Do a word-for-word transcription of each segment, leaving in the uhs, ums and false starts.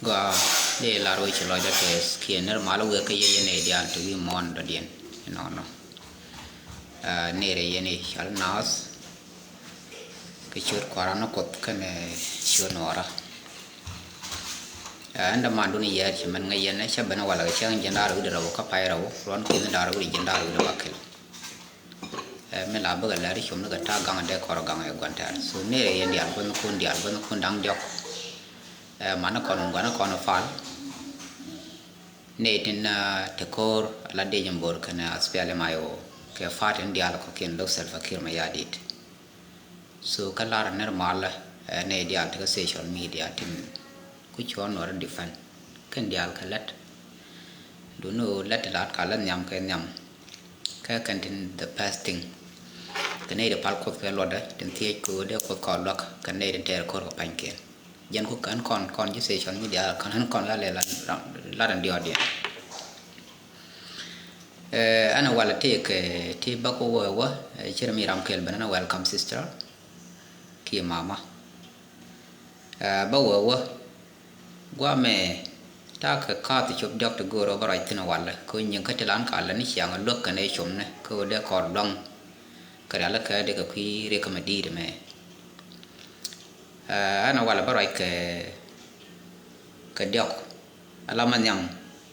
Ɣöö dee lar wec ci lɔcdä tɛth kiɛ nɛr mal wek kä yɛ yɛn ɛ diaal ti wi̱i̱ muɔ̱ɔ̱n dɔ̱diɛn inɔnɔ. Aa, nɛrɛ yɛn i̱ cɔal naath kɛ ciöt Kua̱ran ni Kuoth kɛnɛ ciöt Nuɔɔrä. Aa, ɛn dämandun yɛɛr ci mɛn ŋäc yɛn ɛ cä ben walɛ kɛ cäŋ jiɛn da̱ŋ rɛw wi̱cdɛ rɛw kä pay rɛw ruɔ̱n ki̱n da̱ŋ rɛw wi̱cdɛ jiɛn da̱ŋ rɛw wi̱cdɛ bäkɛl. Ɛ, mi la bikɛ lɛr i̱ com ni kɛ ta̱a̱ gaŋ dee kɔr gaŋ ɛ gua̱n tɛ̈r. So nɛrɛ yɛn diaal gua̱thnikun diaal gua̱thnikun da̱ŋ diɔ̱k. Ɛ, manikɔn gua̱nikɔn pal. Nɛy tin, aa, te ko̱o̱r ala dec in bo̱r kɛnɛ, aa, SPLM-IO kɛ party in diaal kɔ̱kiɛn lo̱k Salva Kiir Mayardit. So kä lar nɛr malä, ɛ, nɛy diaal ti kä social media tin ku cuɔ̱ɔ̱n Nuɔr defend kɛn diaal kɛ lät. Duŋni ɣöö lät ti lat ka lät nhiam kɛ nhiam. Kɛ kɛn tin the best thing kɛ nɛy ti pal Kuoth kɛ luɔtdä tin thiec kɛ ɣöö dee Kuoth kɔn luäk kɛ nɛy tin tɛɛr ko̱r kɛ pa̱nykiɛn. Jɛn ku kɛn kɔn, kɔn ji̱ social media kɔn, kɔn la lɛ lat, lat in diɔɔdiɛn. Ɛ, ɛn walɛ ti kɛ ti bä ku wä wä, ɛ, cir mi ram kɛl ben ɛn welcome sister kiɛ mama. Ɛ, bä wä wä guamɛ ta̱a̱ kɛ ka̱a̱th cop diɔ̱k ti go̱o̱r ɔ bä ruac thi̱n walɛ kɛ nyiŋ kä ti lan ka lɛ ni ciaŋ luäk kɛn ɛ com ni kä wä dee kɔr duaŋ kɛ rial kɛ dee kɛ kui̱ rik kä mɛ di̱i̱t mɛ. Ɛ, ɛn walɛ bä ruac kɛ, kɛ diɔ̱k. Ala ma nhiam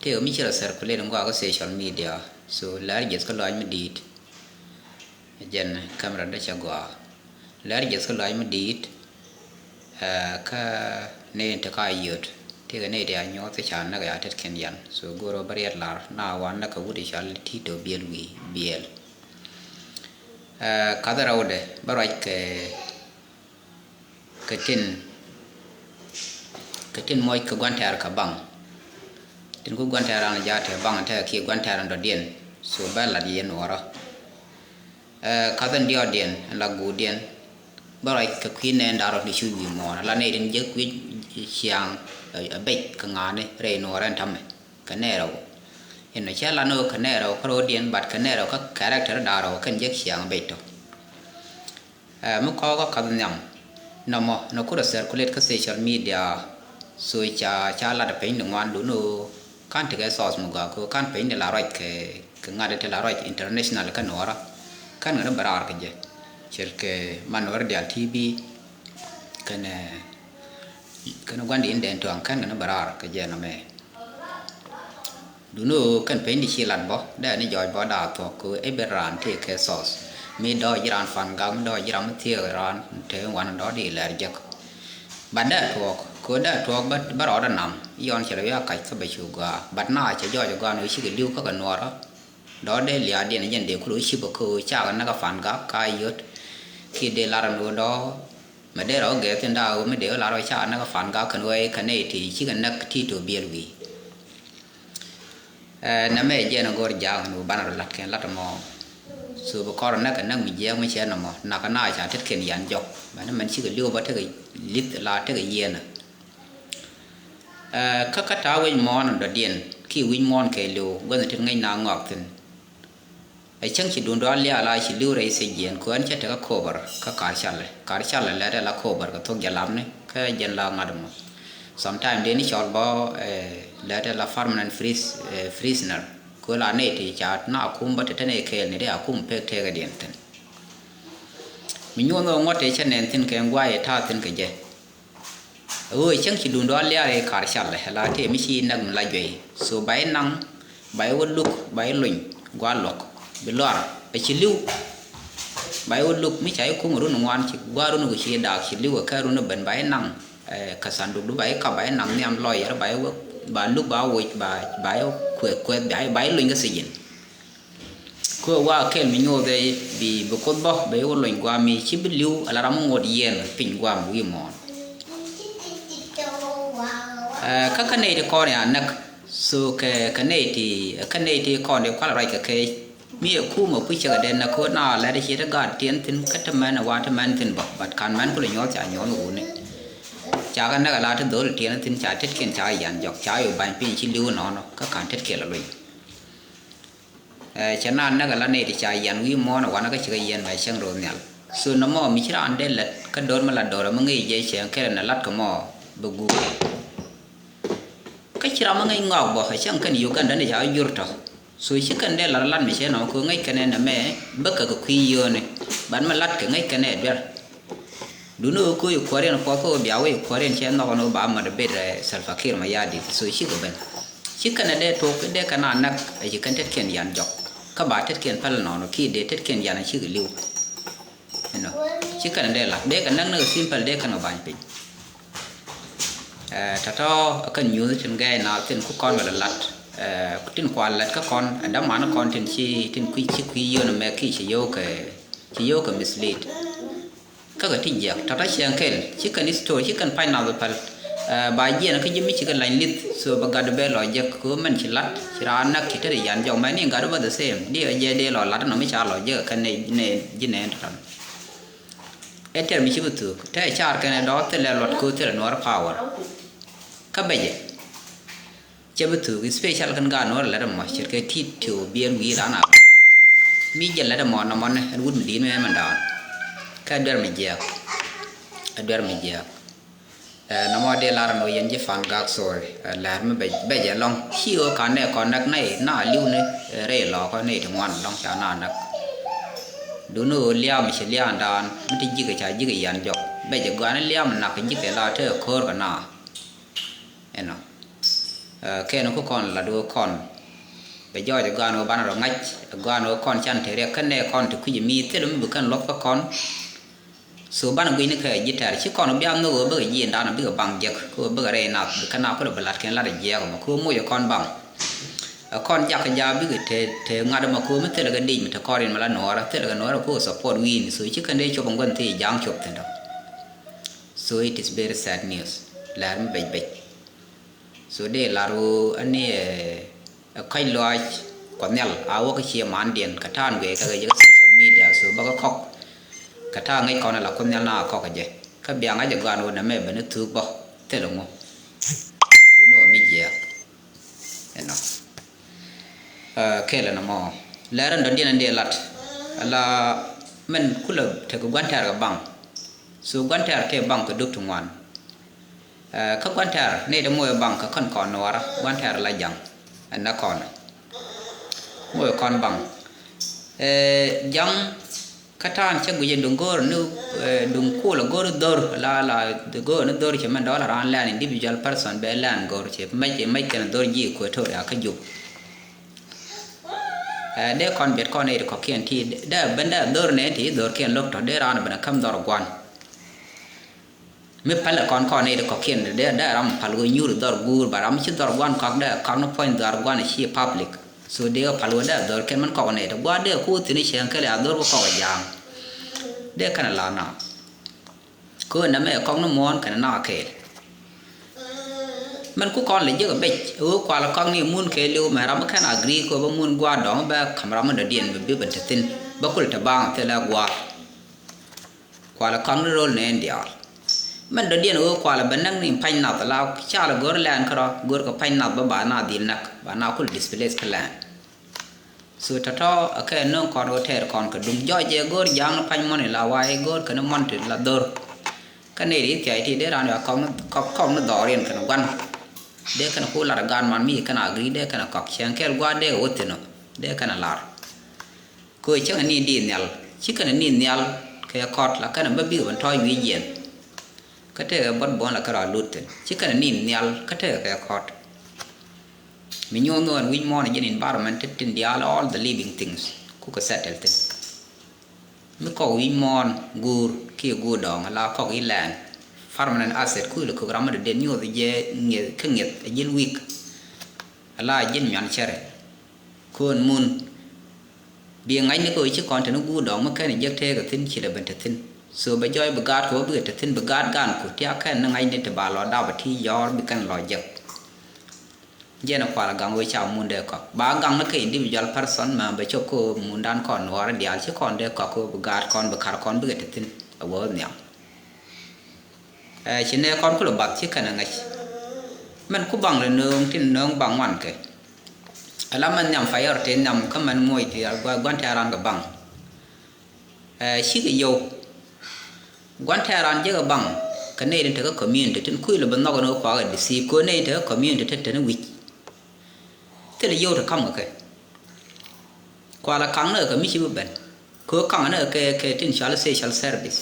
tëë mi ci rɔ circulate in gɔaa kä social media. So lɛr jiɛth kä lɔaac mi di̱i̱t. Jɛn camera dee cɛ gɔaa. Lɛr jiɛth kä lɔaac mi di̱i̱t. Ɛ, kä nɛy in te ka yöt tëë kɛ nɛy ti a nyuɔth ca näk ya tetkiɛn yan. So go̱o̱r ɔ bä riɛt lar na wan näk kɛ wut i̱ cɔal Tito Biɛl wi̱i̱ Biɛl. Ɛ, ka̱th rɛwdɛ bä ruac kɛ kɛ tin, kɛ tin moc kɛ gua̱n tɛ̈r kɛ baŋ. Tin ku gua̱n tɛ̈r an jaat tɛ baŋ tɛ kiɛ gua̱n tɛ̈r an dɔ̱diɛn. So bɛ lat yɛn wärä. Ɛ, ka̱th in diɔɔdiɛn in la guutdiɛn bä ruac kɛ kui̱ nɛɛn da̱r rɔ ti cu wi̱i̱ muɔ̱ɔ̱n ala nɛy tin jek wi̱c ciaŋ, ɛ, ɛ bec kɛ ŋa̱a̱ni rɛy nuɔɔrɛ in ta̱mɛ kɛ nɛɛrɛ wä. Inɔ cɛ lat ni wä kɛ nɛɛrɛ wä kä ro̱o̱diɛn, but kɛ nɛɛrɛ wä kä character da̱r rɔ kɛn jek ciaŋ bec tɔ. Ɛ, mi kɔɔkä kath nhiam nɔmɔ nɔ kurɛ circulate kä social media. So ca, ca lat piny ni ŋuan dun ɣöö ka̱n tekɛ source mi gɔaa kɛ ɣöö ka̱n piny ni la ruac kɛ, kɛ ŋa̱t ti la ruac international kä nuɔɔrä. Ka̱n ŋäni bɛ raar kɛ jɛ ce̱tkɛ man nuɔɔrä diaal T V kɛnɛ, kɛnɛ gua̱n di in dɛn tuaŋ ka̱n ŋäni bɛ raar kɛ jɛ nɔmɛ. Duni ɣöö kɛn piny di ci lat bä dee ni jɔɔc bä daa thuɔ̱k kɛ ɣöö i̱ ben raan tëë kɛ source. Mi dɔɔc ji̱ raan Pan Gak, mi dɔɔc ji̱ ram mi thiëëk raan te wan dɔɔc di lɛr jek. But dee tuɔɔk kɛ ɣöö dee tuɔɔk bä, bä rɔɔdɛ nam yɔn cɛ lɛ wi̱i̱ a kac kä bɛ cu gɔaa. But na cɛ jɔɔc gɔaa ni ɣöö cikɛ li̱w kä kɛ nuɔɔrä. Dɔɔc dee lia̱a̱diɛn jɛn dee kulɛ ɣöö ci bä kɛ ɣöö cakɛ näk a Pan Gak ka yöt. Kiɛ dee lar ni ɣöö dɔɔc mɛ dee rɔ gɛɛ thi̱n daa ɣöö mi dee ɣöö lar ɣöö cakɛ näk a Pan Gak kɛn ɣöö ɛ kɛ nɛy ti cikɛ näk Tito Biɛl wi̱i̱. Ɛ, nɛmɛ jɛn a go̱r ja̱a̱ŋ ni wä banɛ rɔ la̱t kɛn la̱t ɛmɔ. So bi kɔr näk kɛ näk mi jiɛɛk mi cɛ nɔmɔ nak kɛ na ca tetkiɛn yan jɔk. Mɛn mɛn cikɛ li̱w bä tekɛ li̱th la tekɛ yieenä. Ɛ, kä kä ta̱a̱ wi̱c muɔ̱ɔ̱n dɔ̱diɛn kiɛ wi̱c muɔ̱ɔ̱n kɛ li̱w guäthni tet ŋäc na ŋɔak thi̱n. Ɛ cäŋ ci duundɔɔr liaal a ci li̱w rɛy thiec jiɛɛn kɛ ɣän cä tekä kober kä ka̱r calɛ. Ka̱r calɛ lɛt ɛ la kober kɛ thok jɛ lapni kä jɛn la ŋa̱t mɔ. Sometime dee ni cɔl bä, ɛ, lɛt ɛ la permanent pris-, ɛ, prisoner. Kɛ ɣöö la nɛy ti ca na kum bä te te nɛy kɛɛl ni dee a kum pek tekädiɛn thi̱n. Mi nyuɔ̱n ɣöö ŋuɔ̱t tëë cä nɛn thi̱n kɛ ŋuay ɛ ta̱a̱ thi̱n kɛ jɛ. Ɣöö cäŋ ci duundɔɔr liaar i̱ ka̱r calɛ la tëë mi ci näk mi la juɛy. So ba i̱ naŋ, ba i̱ wä luk, ba i̱ lony gua̱a̱r luɔ̱k bi luaar ɛ ci li̱w. Ba i̱ wä luk mi ca i̱ kum run ŋuan ci gua̱a̱r run ku ci daak ci li̱w ɛ kɛ run ben ba i̱ naŋ, ɛ, kɛ sandukdu ba i̱ kap ba i̱ naŋ nhiam lɔyɛr ba i̱ wä ba luk ba woc ba, ba i̱ kueth kueth ba i̱, ba i̱ lony kä thijin. Kɛ ɣöö wa kɛl mi nyothɛ bi, bi Kuoth bä bɛ i̱ wä lony gua̱a̱m mi ci bi li̱w ala ram mi ŋot yiɛn piny gua̱a̱m wi̱i̱ muɔ̱ɔ̱n. Ɛ, kä kä nɛy ti kɔn ya näk. So kɛ, kɛ nɛy ti, kä nɛy ti kɔn di kual ruac kɛ kɛ mi ɛ kumɛ puc cɛ kɛ dee näk kɛ ɣöö na lɛt ci ti gaat tiɛn thi̱n kä ti mɛn ɛ wa ti mɛn thi̱n bä, but ka̱n mɛn kulɛ nyuɔ̱th ca nyuɔ̱th wuni. Ca kɛ näk ala ti dho̱l tiɛn thi̱n ca tetkiɛn ca yan jɔk ca yo̱ ba̱ny piny ci li̱w nɔnɔ kä ka̱n tetkiɛn la lony. Ɛ, cɛ naan näk ala nɛy ti ca yian wi̱i̱ muɔ̱ɔ̱n ɛ wanɛ kä cikɛ yiɛn mɛ cäŋ ro̱o̱ nhial. So nɔmɔ mi ci raan dee lät kä do̱r mi la do̱r ɛmɛ ŋäc jɛ cɛ kɛlɛ nɛ lat kɛ mɔ bɛ gup. Kä ci ram mi ŋäc ŋɔak bä a cäŋ kɛn Uganda ni ca jur tɔ. So ci kɛn dee lat lat mi cɛ nɔmɔ kɛ ŋäc kɛn ɛ nɛmɛ bä kɛ kɛ kui̱ yio̱o̱ni. Ban mi lat kɛ ŋäc kɛn ɛ duer. Duni ɣöö ko̱ i̱ kuäär yɛn puɔth kä ɣöö bia wä i̱ kuäär yɛn cɛ nhɔk ɛn ɣöö ba mät bit ɛ Salva Kiir Mayardit. So ci kɛ ben. Ci kɛn ɛ dee tuɔɔk dee kɛn a näk ɛ ci kɛn tetkiɛn yan jɔk. Kä ba tetkiɛn päl nɔnɔ kiɛ dee tetkiɛn yan ɛ cikɛ li̱w. Inɔ. Ci kɛn dee lat. Dee kɛ näk ni kɛ simple dee kɛn kɛ ba̱ny piny. Ɛ, tɔ̱tɔ̱ kɛn nyuuth tin gɛɛ na tin ku kɔn wala lat. Ɛ, tin kua lat kä kɔn, ɛ, däman kɔn tin ci, tin kui̱ ci kui̱ yio̱n mɛ ki ci yio̱w kɛ, ci yio̱w kɛ mislead. Kä kɛ ti jiɛk, tɔ̱tɔ̱ ciɛŋ kɛl, ci kɛn story, ci kɛn pany nath päl. Ɛ, ba jiɛn kä ji̱ mi ci kɛ lany lith, so bɛ gat bɛ lɔ jek, kɛ mɛn ci lat, ci raan näk ci te ri yan jɔk, mɛn ni gat bä the same, di ɛ jɛ di lɔ lat nɔ mi ca lɔ jek kɛn ni, ni, ji̱ nɛn tɔ̱tɔ̱. Ɛ tɛr mi ci bi thuk, te car kɛn ɛ dɔɔth thilɛ luɔt ko̱o̱th thilɛ nuɔr power. Kä bɛcɛ cɛ bi thuk, special kɛn gaat nuɔr lɛt ɛmɔ ce̱tkɛ tit ti ɣöö biɛl wi̱i̱ ran a. Mi jɛ lɛt ɛmɔ nɔmɔni ɛn wut mi di̱i̱t mi ɛmɛn da̱a̱n. Kä ɛ duer mi jiɛɛk. Ɛ duer mi jiɛɛk. Ɛ, nɔmɔ dee lar ɛn ɣöö yɛn ji̱ Pan Gak, sorry. Ɛ, lɛr mi bɛc, bɛc ɛlɔ̱ŋ. Ci ɣöö ka̱n nɛ kɔn näk nɛy na li̱w ni, ɛ, rɛy lɔɔkä nɛy ti ŋuan ɛlɔ̱ŋ ca na näk. Duundɛ ɣöö liaam ci liaandan mi ti ji̱kɛ ca ji̱kɛ yan jɔk. Bɛc ɛ gɔaa ni liaam nak ji̱kɛ la te ko̱o̱r kɛ na. Ɛnɔ. Ɛ, kɛn ku kɔn lat ɣöö kɔn bɛ jɔɔc ɛ gɔaa ni ɣöö banɛ rɔ ŋa̱c, ɛ gɔaa ni ɣöö kɔn can te riɛk kä nɛ kɔn ti kui̱c mi thil mi bi kɛn luɔth kä kɔn. So banɛ gui̱cni kɛ ji̱ tɛ̈r ci kɔn bia nhök ɣöö bikɛ ji̱ indan bikɛ baŋ jek kɛ ɣöö bikɛ rɛy nath bi kɛn a kulɛ bi lat kɛn lat jiɛɛk ɛmɔ kɛ ɣöö moc ɛ kɔn baŋ. Ɛ kɔn jak kɛ jaak bikɛ te, te ŋa̱t ɛmɔ kɛ ɣöö mi thilɛ kɛ dic mi te kɔn rin mi la nuɔɔrä, thilɛ kɛ nuɔɔrä kɛ ɣöö support wi̱i̱ni. So ci kɛn dee cop ɛn gua̱n thii ja̱a̱ŋ cop thi̱n tɔ. So it is very sad news. Lɛr mi bec bec. So dee lar ɣöö ɛn ni, ɛ, ɛ kɔ̱c lɔaac Kuɔth Nhial a wä kä cie mandiɛn kɛ ta̱a̱n guiɛ kɛ kɛ jɛ kä social media. So bä kä kɔk kɛ ta̱a̱ ŋäc kɔn ala Kuoth Nhial na kɔk kɛ jɛ. Kä bia ŋa̱c ɛ gɔaa ni ɣöö nɛmɛ ben ni thuk bä thilɛ ŋu. Duundɛ ɣöö mi jiɛɛk. Ɛnɔ. Ɛ, kɛl ɛn ɛmɔ. Lɛr ɛn dɔ̱diɛn ɛn dee lat. Ala mɛn kulɛ tekɛ gua̱n tɛ̈r kɛ baŋ. So gua̱n tɛ̈r tëë baŋ kɛ dup ti ŋuan. Ɛ, kä gua̱n tɛ̈r nɛy ti moc ɛ baŋ kɛ kɔn kɔn nuɔɔrä, gua̱n tɛ̈r la ja̱ŋ. Ɛn nɛ kɔn moc ɛ kɔn baŋ. Ɛ, ja̱ŋ kä ta̱a̱n cä guic ɛ duŋ go̱o̱r ni, ɛ, duŋ kuul ɛ go̱o̱r dhor la, la go̱o̱r ni dhor cɛ mɛn dɔɔl a raan lɛn individual person bɛ lɛn go̱o̱r cɛ mɛc, mɛc kɛn dhor ji̱ Equatoria kä Jup. Ɛ, dee kɔn biɛt kɔn nɛy ti kɔ̱kiɛn ti dee ben dee dhor nɛy ti dhorkiɛn lo̱k tɔ dee raan ben ɛ käm dhɔr gua̱n. Mi pälɛ kɔn kɔn nɛy ti kɔ̱kiɛn dee, dee ram pal ɣöö nyuur dhɔr guur, ba ram ci dhɔr gua̱n kɔak dee kɔak ni puɔ̱ny dhɔr gua̱n ci public. So dee pal ɣöö dee dhɔr kɛn mɛn kɔk nɛy ti gua̱a̱r dee ku thi̱n cieŋ kɛl a dhɔr ku kɔk a ja̱a̱ŋ. Dee kɛn a la na. Kɛ ɣöö nɛmɛ kɔk ni muɔ̱ɔ̱n kɛn na kɛɛl. Mɛn ku kɔn lɛ jiäk a bec ɣöö kual kɔk ni mun kɛɛliw mɛ ram mi kɛn agree kɛ ɣöö bä mun gua̱a̱r dɔ̱ŋ bɛ ka̱m ram mi dɔ̱diɛn bɛ bi ben te thi̱n bä kul te baaŋ thilɛ gua̱a̱r. Kualɛ kɔn ni ro̱l nɛɛn diaal. Mɛn dɔ̱diɛn ɣöö kualɛ bɛ näk ni pa̱ny nath la cal go̱r lɛn kärɔ̱ go̱r kɛ pa̱ny nath bä ba na dhil näk ba na kul displace kä lɛn. So tɔ̱tɔ̱ a kɛ no̱o̱ŋ kɔn ɣöö tɛɛr kɔn kɛ duŋ jɔc jɛ go̱r ja̱a̱ŋ ni pa̱ny mɔni la wa̱i̱ go̱r kɛn mɔn ti la dhor. Kä nɛy ri thia̱c ti dee raan ya kɔk ni, kɔk, kɔk ni dhɔriɛn kɛn gua̱n. Dee kɛn ku lar gan man mi kɛn a gri dee kɛn a kɔk cɛn kɛl gua̱n dee kɛ wä thi̱n ɔ dee kɛn a lar. Kɛ ɣöö cäŋ ɛ ni̱n di̱i̱t nhial ci kɛn ɛ ni̱n nhial kɛ kɔt la kɛn ɛ bä bikɛ ben tɔ̱ɔ̱c wi̱i̱ jiɛn. Kä tekɛ buɔ̱t buɔ̱n la kɛ rɔ a lut thi̱n ci kɛn ɛ ni̱n nhial kä tekɛ kɛ kɔt. Mi nyuɔ̱th ni ɣän wi̱c muɔ̱ɔ̱n ɛ ji̱n environment ti tin diaal all the living things kukɛ settle thi̱n. Mi kɔk wi̱c muɔ̱ɔ̱n guur kiɛ guur dɔ̱ŋ ala kɔk i̱ lɛn permanent asset kuilɛ kök ram mi dɔ̱diɛn nyuɔ̱th jɛ ŋi̱eth kä ŋi̱eth ɛ ji̱n wi̱i̱k. Ala ji̱n nyuan cɛrɛ. Köön mun bi ŋa̱cni kɛ ɣöö ci kɔn te ni guur dɔ̱ŋ mi kɛn jiäk tëëkɛ thi̱n ci lɛ ben te thi̱n. So bɛ jɔɔc bi gaat kɛ ɣöö bikɛ te thi̱n bi gaat gaanku ti a kɛn ni ŋa̱cni ti ba lɔ dap a ti yɔɔr bi kɛn lɔ jiäk. Jɛn ɛ kual a gaŋ ɣöö ca mun dee kɔk ba gaŋ ni kɛ individual person mɛ bɛ cop kɛ ɣöö mundan kɔn nuɔɔri diaal ci kɔn dee kɔk kɛ ɣöö bi gaat kɔn bi ka̱r kɔn bikɛ te thi̱n a wee nhiam. Ɛ, ci nɛ kɔn kulɛ bath ci kɛn ɛ ŋäc. Mɛn ku baŋ lɛ nööŋ tin nööŋ baŋ ŋuan kɛ. Ala mɛn nhiam payɔr tin nhiam kä mɛn muɔc ti gua̱n tɛ̈ran kɛ baŋ. Ɛ, cikɛ yio̱w. Gua̱n tɛ̈ran jekɛ baŋ. Kɛ nɛy tin te kä community tin kui̱ lɛ bi nhɔk ni wä kuakä di si kɛ nɛy tin te kä community tin te ni wi̱c. Thilɛ yio̱w ti ka̱m kɛ kɛ. Kualɛ ka̱ŋ ni kɛ mi ci bi ben. Kɛ ka̱ŋ ni kɛ kɛ tin cɔal social service.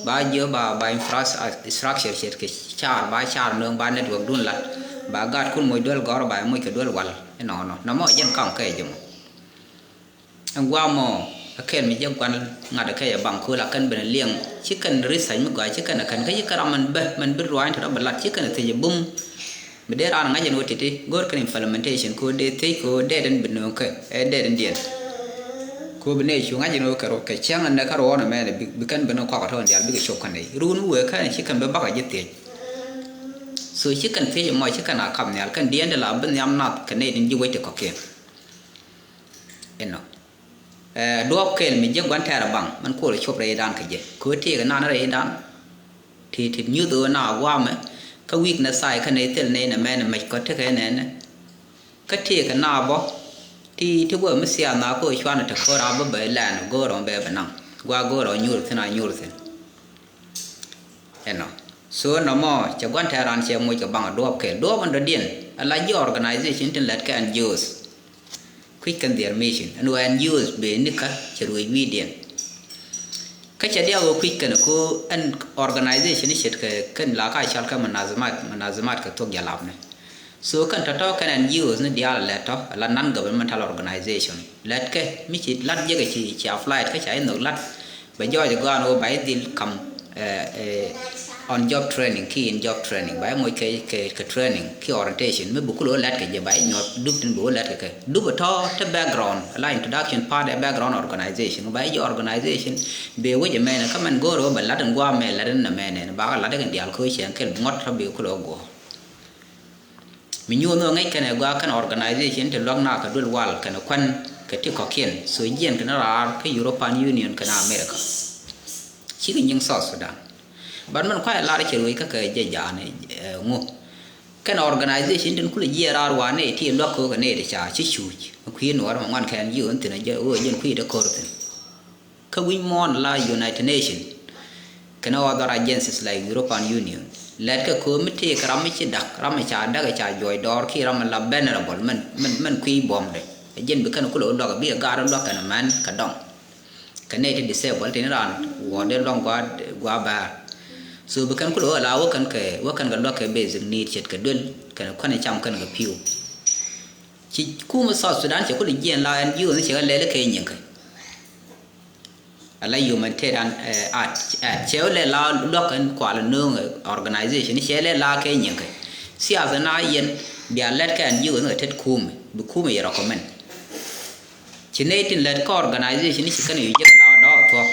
Ba jiö ba ba infrastructure ce̱tkɛ car ba car nööŋ ba network dun lat. Ba gaat kun moc duel gɔr ba moc kɛ duel wal. Inɔnɔ nɔmɔ jɛn ka̱ŋ kɛ jɛ mɔ. Ɛn guamɔ a kɛl mi jɛ guan ŋa̱t kɛ jɛ baŋ kööl a kɛn ben liɛŋ ci kɛn research mi gɔaa ci kɛn a kɛn kä ci kɛn ram mɛn bä mɛn bi ruany ti rɔ bɛ lat ci kɛn a thiec a bum. Mi dee raan ŋa̱c ɛn wä titi go̱o̱r kɛn implementation kɛ wä dee thiec kɛ wä dee den bi nööŋ kɛ ɛ dee den diɛn. Kɛ wä bi nee cu ŋa̱c ɛn wä kɛ rɔ kɛ cäŋ ɛn dee kä ruɔɔn ɛmɛn bi kɛn ben kɔak a tɔn dial bikɛ cop kɛn dee run mi wee kɛn ci kɛn bɛ bak a ji̱ thiec. So ci kɛn thiec ɛmɔ ci kɛn a kap nhial kɛn diɛn dee la bi nhiam nath kɛ nee din ji̱ wec ti kɔ̱kiɛn. Inɔ. Ɛ duɔɔp kɛl mi jiäk gua̱n tɛɛr ɛ baŋ mɛn kuɔl ɛ cop rɛydan kɛ jɛ kɛ ɣöö tëëkɛ naan rɛydan. Ti ti nyuth ɣöö na gua̱a̱mɛ kä wi̱i̱k nɛ thaay kä nɛy thil nɛy nɛ mɛn ɛ mɛc kɔ tekɛ nɛnɛ. Kä tëëkɛ na bɔ ti ti wä mi thiath na kä ɣöö cuanɛ te ko̱r a bä bɛ lɛn go̱o̱r ɔ bɛ bɛ naŋ gua̱a̱ go̱o̱r ɔ nyuur thi̱n a nyuur thi̱n. Ɛnɔ. So nɔmɔ cɛ gua̱n tɛ̈ran cɛ moc kɛ baŋ a duɔ̱ɔ̱p kɛl duɔ̱ɔ̱p ɛn dɔ̱diɛn ala ji̱ organization tin lät kɛ N G Os. Kui̱c kɛn their mission ɛn ɣöö N G Os bee nikä cɛ ruëëc wi̱i̱diɛn. Kä cɛ diaak ɣöö kui̱c kɛn ko ɛn organization i̱ ce̱tkɛ kɛn la ka cɔal kɛ manazimat manazimat kɛ thok jalapni. So kɛn tɔ̱tɔ̱ kɛn N G Os ni diaal lɛt tɔ̱ ala non governmental organization lɛt kɛ mi ci lat jekɛ ci ci applied kä ca inhok lat. Bɛ jɔɔc ɛ gɔaa ni wä ba i̱ dhil kam on job training ki in job training ba i̱ moc kɛ kɛ training ki orientation mi bi kulɛ wä lɛt kɛ jɛ ba i̱ nyuɔth dup tin bi wä lɛt kɛ kɛ dup ɛ tɔ̱ te background la introduction part ɛ background organization ba i̱ jɛ organization. Bee wec ɛ mɛnɛ kä mɛn go̱o̱r ɛ wä bɛ lat in gua̱a̱ mɛ lat in nɛ mɛnɛ ni ba kɛ lat in diaal ko̱ cɛn kɛl bi ŋuɔ̱t tɔ̱ bee kulɛ wä guɔ̱ɔ̱r. Mi nyuɔ̱n ɣöö ŋäc kɛnɛ gɔaa kɛn organization ti luäk na kɛ duël wal kɛnɛ kuän kɛ ti kɔ̱kiɛn so jiɛn kɛnɛ raar kä European Union kɛnɛ America. Cikɛ nyiŋ South Sudan. But mɛn kuay lar cɛ ruëc kä kɛ jɛ jaani ŋu. Kɛnɛ organization tin kulɛ jiɛɛn raar wanɛ ti luäk kɛ wä kɛ nɛy ti ca ci cuuc kui̱ nuɔr mɛ ŋuan kɛn ji̱ ɣän thi̱n ɣöö jɛn kui̱ ti ko̱r thi̱n. Kä wi̱c muɔ̱ɔ̱n la United Nation kɛnɛ other agencies like European Union lɛt kɛ köö mi tëëk ram mi ci da̱k ram mi ca da̱k ca juɔc dɔɔr ki ram mi la vulnerable mɛn mɛn mɛn kui̱ buɔ̱mdɛ. Ɛ jɛn bi kɛn kulɛ wä luäk bi ɛ gaat wä luäk kɛn mɛn kɛ dɔŋ. Kɛ nɛy ti disabled tin raan wuɔ̱ɔ̱r dee luäŋ gua̱a̱ gua̱a̱ bäär. So bi kɛn kulɛ wä la wä kɛn kɛ wä kɛn kɛ luäk kɛ basic need ce̱tkɛ duel kɛn kuɛn cam kɛn kɛ pi̱w. Ci kumɛ South Sudan cɛ kulɛ jiɛɛn la ɛn ji̱ ɣöö ni cɛ kɛ lɛl kɛ nyiŋ kɛ. Ala humanitarian aid cɛ wä lɛ la luäk ɛn kual nööŋ organization cɛ lɛ la kɛ nyiŋ kɛ. Siasa na yɛn bia lɛt kɛ ɛn ji̱ ɣöö ni kɛ tet kumɛ bi kumɛ yɛ recommend. Ci nɛy tin lɛt kä organization ci kɛn yu jek la dɔɔk thuɔ̱k.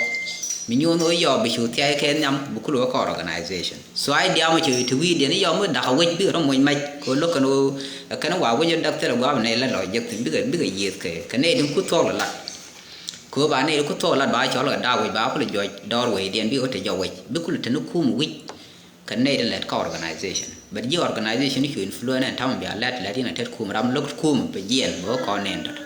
Mi nyuɔ̱n ɣöö yɔɔk bi cu thia̱y kɛ nhiam bi kul wä kä organization. So idea mɔ ci ti wi̱i̱diɛn i̱ yɔɔk mi da̱k a wec bikɛ rɔ moc mac kɛ lo̱k kɛn ɣöö kɛn wa wec ɔ däk thilɛ gua̱a̱p nɛy lät lɔ jek thi̱n bikɛ bikɛ yiëth kɛ kɛ nɛy tin ku thuɔ̱k lɛ lat. Kɛ ɣöö ba nɛy ti ku thuɔ̱k lɛ lat ba cɔl kɛ da̱a̱k wec ba kul juɔc dɔɔr wecdiɛn bikɛ wä te jɔk wec bi kul te ni kum wi̱c. Kɛ nɛy ti lɛt kä organization but ji̱ organization i̱ cu influence ɛn ta̱mɛ bia lɛt lɛt yɛn a tet kum ram lo̱k kum pɛ jiɛn bɛ wä kɔn nɛn tɔt.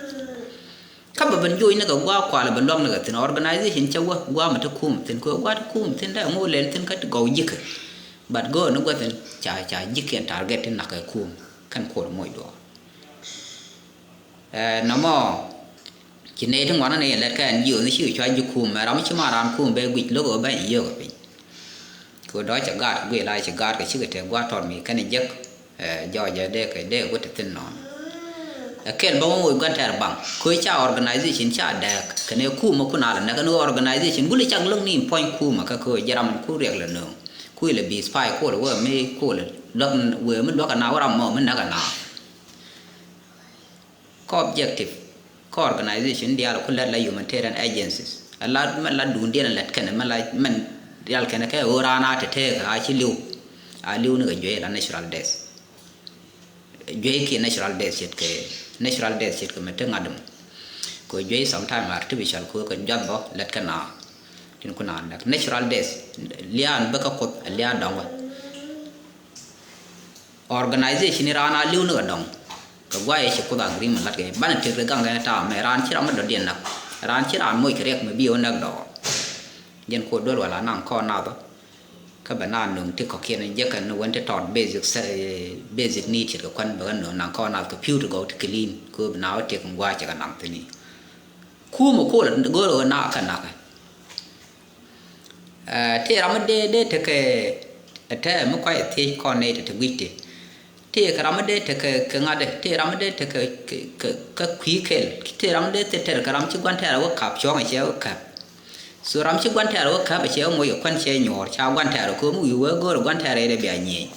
Kä bɛ ben joc ni kɛ gua̱a̱ kual bɛ luäk ni kɛ thi̱n organization cɛ wä gua̱a̱ mɛ te kum thi̱n kɛ gua̱a̱ te kum thi̱n dee ŋo̱o̱k lɛl thi̱n kä ti gɔw ji̱kä. But go̱o̱r ni gua̱ thi̱n ca ca ji̱kiɛn target ti nak kɛ kum kɛn kuɔt moc duɔɔr. Ɛ nɔmɔ ci nɛy ti ŋuan ni lɛt kɛ N G O ni ci cua ji̱ kum mɛ ram ci ma raan kum bɛ guic lo̱k ɣöö bɛ yio̱k piny. Kɛ ɣöö dɔ̱ cɛ gaat kɛ guic la ci gaat kɛ cikɛ tɛk gua̱a̱t tɔt mi kɛn jek. Ɛ jɔɔc ɛ dee kɛ dee wä te thi̱n nɔɔn. Ɛ kɛl bä wä moc gua̱n tɛɛr baŋ kɛ ɣöö ca organization ca dɛɛk kɛn ɛ kum ɛ kun a lɛ nɛk ɛn ɣöö organization gulɛ cak lo̱k ni puɔ̱ny kum ɛ kä kɛ ɣöö jɛ ram ku riɛk lɛ nööŋ. Ku ilɛ bi spy ku lɛ wee mi ku lɛ luäk wee mi luäk ɛ na wä ram mɔ mi näk ɛ na. Kä objective kä organization diaal ku lät la humanitarian agencies a la mɛn la duundiɛn a lät kɛnɛ mɛn la mɛn diaal kɛnɛ kɛ ɣöö raan a te teek a ci li̱w. A li̱w ni kɛ juey la natural death. Juey kiɛ natural death ce̱tkɛ natural death ce̱tkɛ mɛ te ŋa̱t däm. Kɛ juey sometime artificial kɛ kɛ juath bä lät kɛ na. Tin ku na näk natural death liaan bä kä kuoth a liaan dɔ̱ŋ wä. Organization ni raan a li̱w ni kɛ dɔ̱ŋ kɛ guayɛ ci kuoth agreement lat kɛ banɛ tëk ri gaŋ kɛ ta̱a̱ mɛ raan ci ram mi dɔ̱diɛn näk raan ci raan moc kɛ riɛk mɛ bi ɣä näk dɔɔr. Jɛn kuoth duel wala naŋ kɔn nath ɔ. Kä bɛ na nuŋ ti kɔ̱kiɛn jɛ kɛn ni wän ti tɔt basic se-, basic need ce̱tkɛ kuan bɛ kɛ nuŋ naŋ kɔn nath kɛ pi̱w ti gɔw ti clean kɛ bɛ na wä ti kɛ ŋua̱c cɛ kɛ naŋ thini. Kumɛ kol go̱o̱r ɣä na kɛ nakä. Ɛ, ti ram mi dee, dee tekɛ, ɛ, tɛ mi kɔc ɛ thiec kɔn nɛy ti te gui̱c ti. Ti kɛ ram mi dee tekɛ kɛ ŋa̱t, ti ram mi dee tekɛ kɛ, kɛ, kɛ kui̱ kɛl. Ti ram mi dee thil tɛr kɛ ram ci gua̱n tɛɛr wä ka̱p cuɔ̱ŋ cɛ wä ka̱p. So ram ci gua̱n tɛɛr wä ka̱p cɛ wä moc kɛ kuän cɛ nyuɔ̱ɔ̱r ca gua̱n tɛɛr kɛ mi wi̱i̱ wä go̱o̱r gua̱n tɛɛr rɛy dee bia nyieny.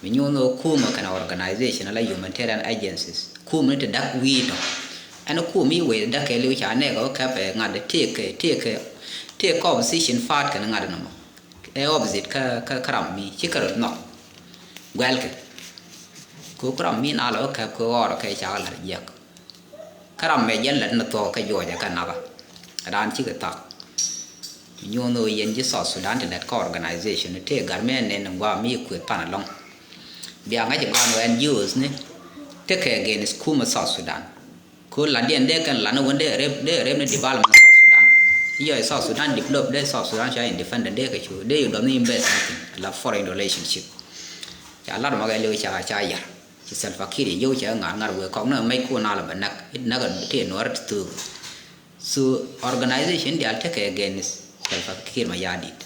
Mi nyuun wä kumɛ kɛn organization ala humanitarian agencies. Kumɛ ni ti dak wi̱i̱ tɔ. Ɛn kumɛ i̱ wee dak kɛ liw ca nɛɛk wä ka̱p ɛ ŋa̱t ti kɛ, ti kɛ, ti kɛ opposition part kɛn ŋa̱t nɔmɔ. Ɛ opposite kä, kä, kä ram mi ci kɛ rɔ nhɔk. Guɛlkɛ. Ku kä ram mi na lɔ kɛ kɛ ɣɔr kɛ ca lar jiɛk. Kä ram mɛ jɛn lät ni thuɔk kɛ juɔcɛ kɛ nakä. Raan cikɛ thak. Nyuɔn ɣöö yɛn ji̱ South Sudan ti lät kä organization ti gat mi ɛn nɛn in guam mi kueth pan alɔŋ. Bia ŋa̱c ɛ guam ɣän N G Os ni. Tekɛ against kumɛ South Sudan. Ku latdiɛn dee kɛn lat ni wen dee rep, dee rep ni development South Sudan. Yɔ South Sudan develop dee South Sudan ca independent dee kɛ cu dee yɔ dɔth ni invest ni la foreign relationship. Ca lat ma kɛ liw ca, ca yar. Ci Salva Kiir yɛ yio̱w ca ŋa̱r ŋa̱r wee kɔk ni mɛc kun a la bɛ näk. Näk ti nuɔr ti thuk. So organization diaal tekɛ against Salva Kiir Mayardit.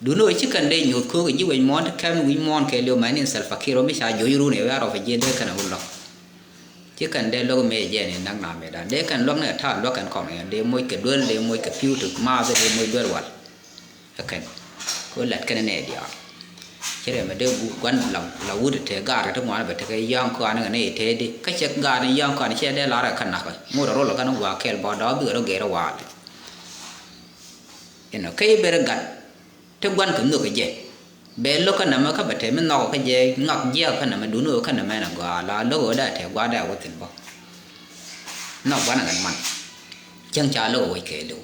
Duundɛ ɣöö ci kɛn dee nyuuth köök ji̱ wec muɔ̱ɔ̱n ti kɛm wi̱c muɔ̱ɔ̱n kɛɛliw mɛni Salva Kiir ɣöö mi ca juɔc run ɛ wi̱i̱ a rɔ fɛ ji̱ dee kɛn ɛ wä lɔk. Ci kɛn dee luäk mëë jɛn in näk na mëëdan dee kɛn luäk ni ɛ ta̱a̱ luäk kɛn kɔn ɛ dee moc kɛ duel dee moc kɛ pi̱w ti maath dee moc duel wal. Ɛ kɛn kɛ ɣöö lat kɛn nɛy diaal. Ci rɛm ɛ dee gu-, gua̱n la, la wut ɛ te gaar kɛ ti ŋuan bɛ tekɛ yɔ̱a̱ŋ kɔan kɛ nɛy te di kä cɛ gaar ni yɔ̱a̱ŋ kɔan cɛ dee lar ɛ kä nakä ŋot ɛ rol ɛ kɛn ɛ gua̱a̱k kɛɛl bɔɔdɔ bikɛ rɔ gɛɛr ɛ waal. Inɔ kä i̱ ber gat. Ti gua̱n kɛ nhök kɛ jɛ. Bɛ lo̱k kä nɛmɛ kä bɛ te mi nhɔk kä jɛ ŋak jiɛk kä nɛmɛ duni ɣöö kä nɛmɛ nɛ gɔaa la lo̱k ɣöö dee te gua̱a̱r dee wä thi̱n bä. Nhɔk gua̱n ɛ ɣän man. Cäŋ ca lo̱k ɣöö kɛ lo̱k.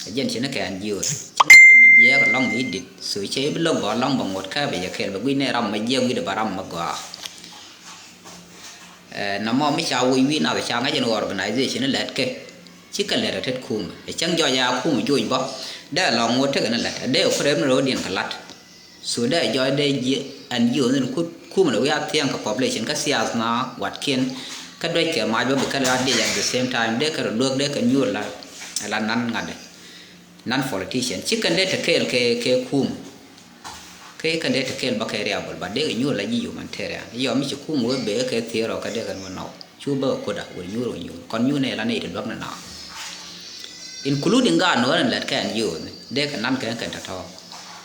Ɛ jɛn ci ni kɛ ɛn jiöör. Cäŋ dee ti mi jiɛk ɛlɔ̱ŋ i̱ dit. So cɛ i̱ bi lo̱k bä ɛlɔ̱ŋ bɛ ŋot kä bɛ yɛ kɛɛl bɛ gui̱c nɛ ram mɛ jiɛk wi̱cdɛ bä ram mɛ gɔaa. Ɛ, nɔmɔ mi ca woc wi̱i̱ nath ca ŋa̱c ɛn organization lɛt kɛ. Cikɛ lɛt ɛ tet kumɛ. Ɛ cäŋ jɔc a kumɛ joc bä. Dee lɔŋ ŋot tekɛ ni lɛt. Ɛ dee ɛ ku rɛp ni ro̱o̱diɛn kɛ la̱t. So dee jɔc dee ji̱ ɛn ji̱ ɣöö ni ku kumɛ ni wi̱i̱ a thiɛŋ kɛ population kä siath na watkiɛn. Kä duec kɛ mac bä bi kɛ la diec at the same time. Dee kɛ rɔ luäk dee kɛ nyuur la. Ɛ la nan ŋa̱t dee. Non politician. Cikɛn dee te kɛɛl kɛ, kɛ kum. Kɛ kɛn dee te kɛɛl bä kɛ riabol, but dee kɛ nyuur la ji̱ humanitarian. Yɔ mi ci kum wee bee kɛ thier ɔ kɛ dee kɛn wä nɔw. Cu bä kɛ kuda wä nyuur wä nyuur. Kɔn nyuur nɛ la nɛy ti luäk ni na. Including gaat ni ɣän in lät kɛ N G O ni. Dee kɛ nan kɛ kɛn tɔ̱tɔ̱.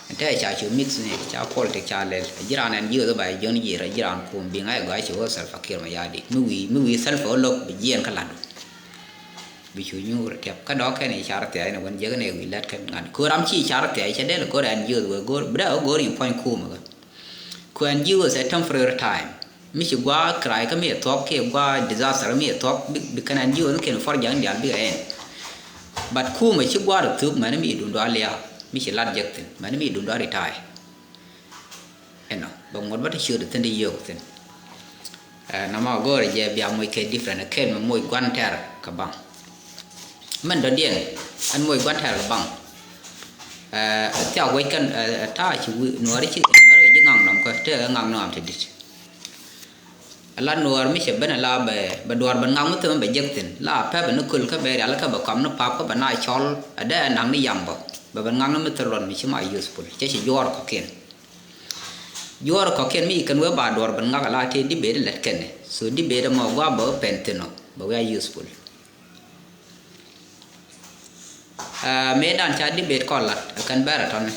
Ɛn tɛɛ ca cu mix ni, ca politic ca lɛl. Ji̱ raan N G O ba jiɔn ji̱ rɔ ji̱ raan kum bi ŋa̱c gɔaa ci wä Salva Kiir Mayardit. Mi wi̱i̱, mi wi̱i̱ Salva wä lo̱k bi jiɛɛn kä la̱t. Bi cu nyuur tiɛp kä dɔ̱k kɛn i̱ car thia̱a̱c ni wän jiäk ni wi̱i̱ lät kɛn ŋa̱t. Ko̱r ram ci car thia̱a̱c cɛ dee lɛ ko̱r N G Os wee go̱o̱r bi dee wä go̱o̱r in puɔ̱ny kuumä kä. Ku N G Os ɛ temporary time. Mi ci gua̱a̱ cry kä mi ɛ thuɔ̱k kiɛ gua̱a̱ disaster mi ɛ thuɔ̱k bi, bi kɛn N G Os ni kɛn forja in diaal bikɛ ɛn. But kuumä ci gua̱a̱r ɛ thuk mɛn mi dundɔ a lia̱a̱ mi ci lat jek thi̱n mɛn mi dundɔ a retire. Inɔ bɛ ŋuɔ̱t bä ti ciöt thi̱n ti yio̱o̱k thi̱n. Ɛ, nɔmɔ go̱o̱rɛ jɛ bia moc kɛ different kɛl mi moc gua̱n tɛr kɛ baŋ. Mɛn dɔ̱diɛn ɛn moc gua̱n tɛr kɛ baŋ. Ɛ, thiak wec kɛn, ɛ, ɛ, ta̱a̱ ci wi̱i̱ nuɔ̱ɔ̱ri ci nuɔ̱ɔ̱ri kɛ ji̱ ŋaŋ nɔm kɛ tëëkɛ ŋaŋ nɔm ti di̱t. Ala nuɔɔr mi cɛ ben ala bɛ, bɛ duɔɔr ben ŋak mi thil mi bɛ jek thi̱n. La pɛpɛ ni köl kä bɛ rial kä bɛ kɔm ni pap kä bɛ na cɔl. Ɛ dee ɛ naŋ ni yam bä. Bɛ ben ŋak ni mi thil luɔt mi ci ma useful. Cɛ ci juɔɔr kɔ̱kiɛn. Juɔɔr kɔ̱kiɛn mi ci kɛn wee ba duɔɔr ben ŋak ala tëë debate lɛt kɛn. So debate mɔ gua̱a̱ bä pɛn thi̱n ɔ. Bɛ wee a useful. Ɛ, mëëdan ca debate kɔn lat, ɛ kɛn bɛr ɛ tɔni.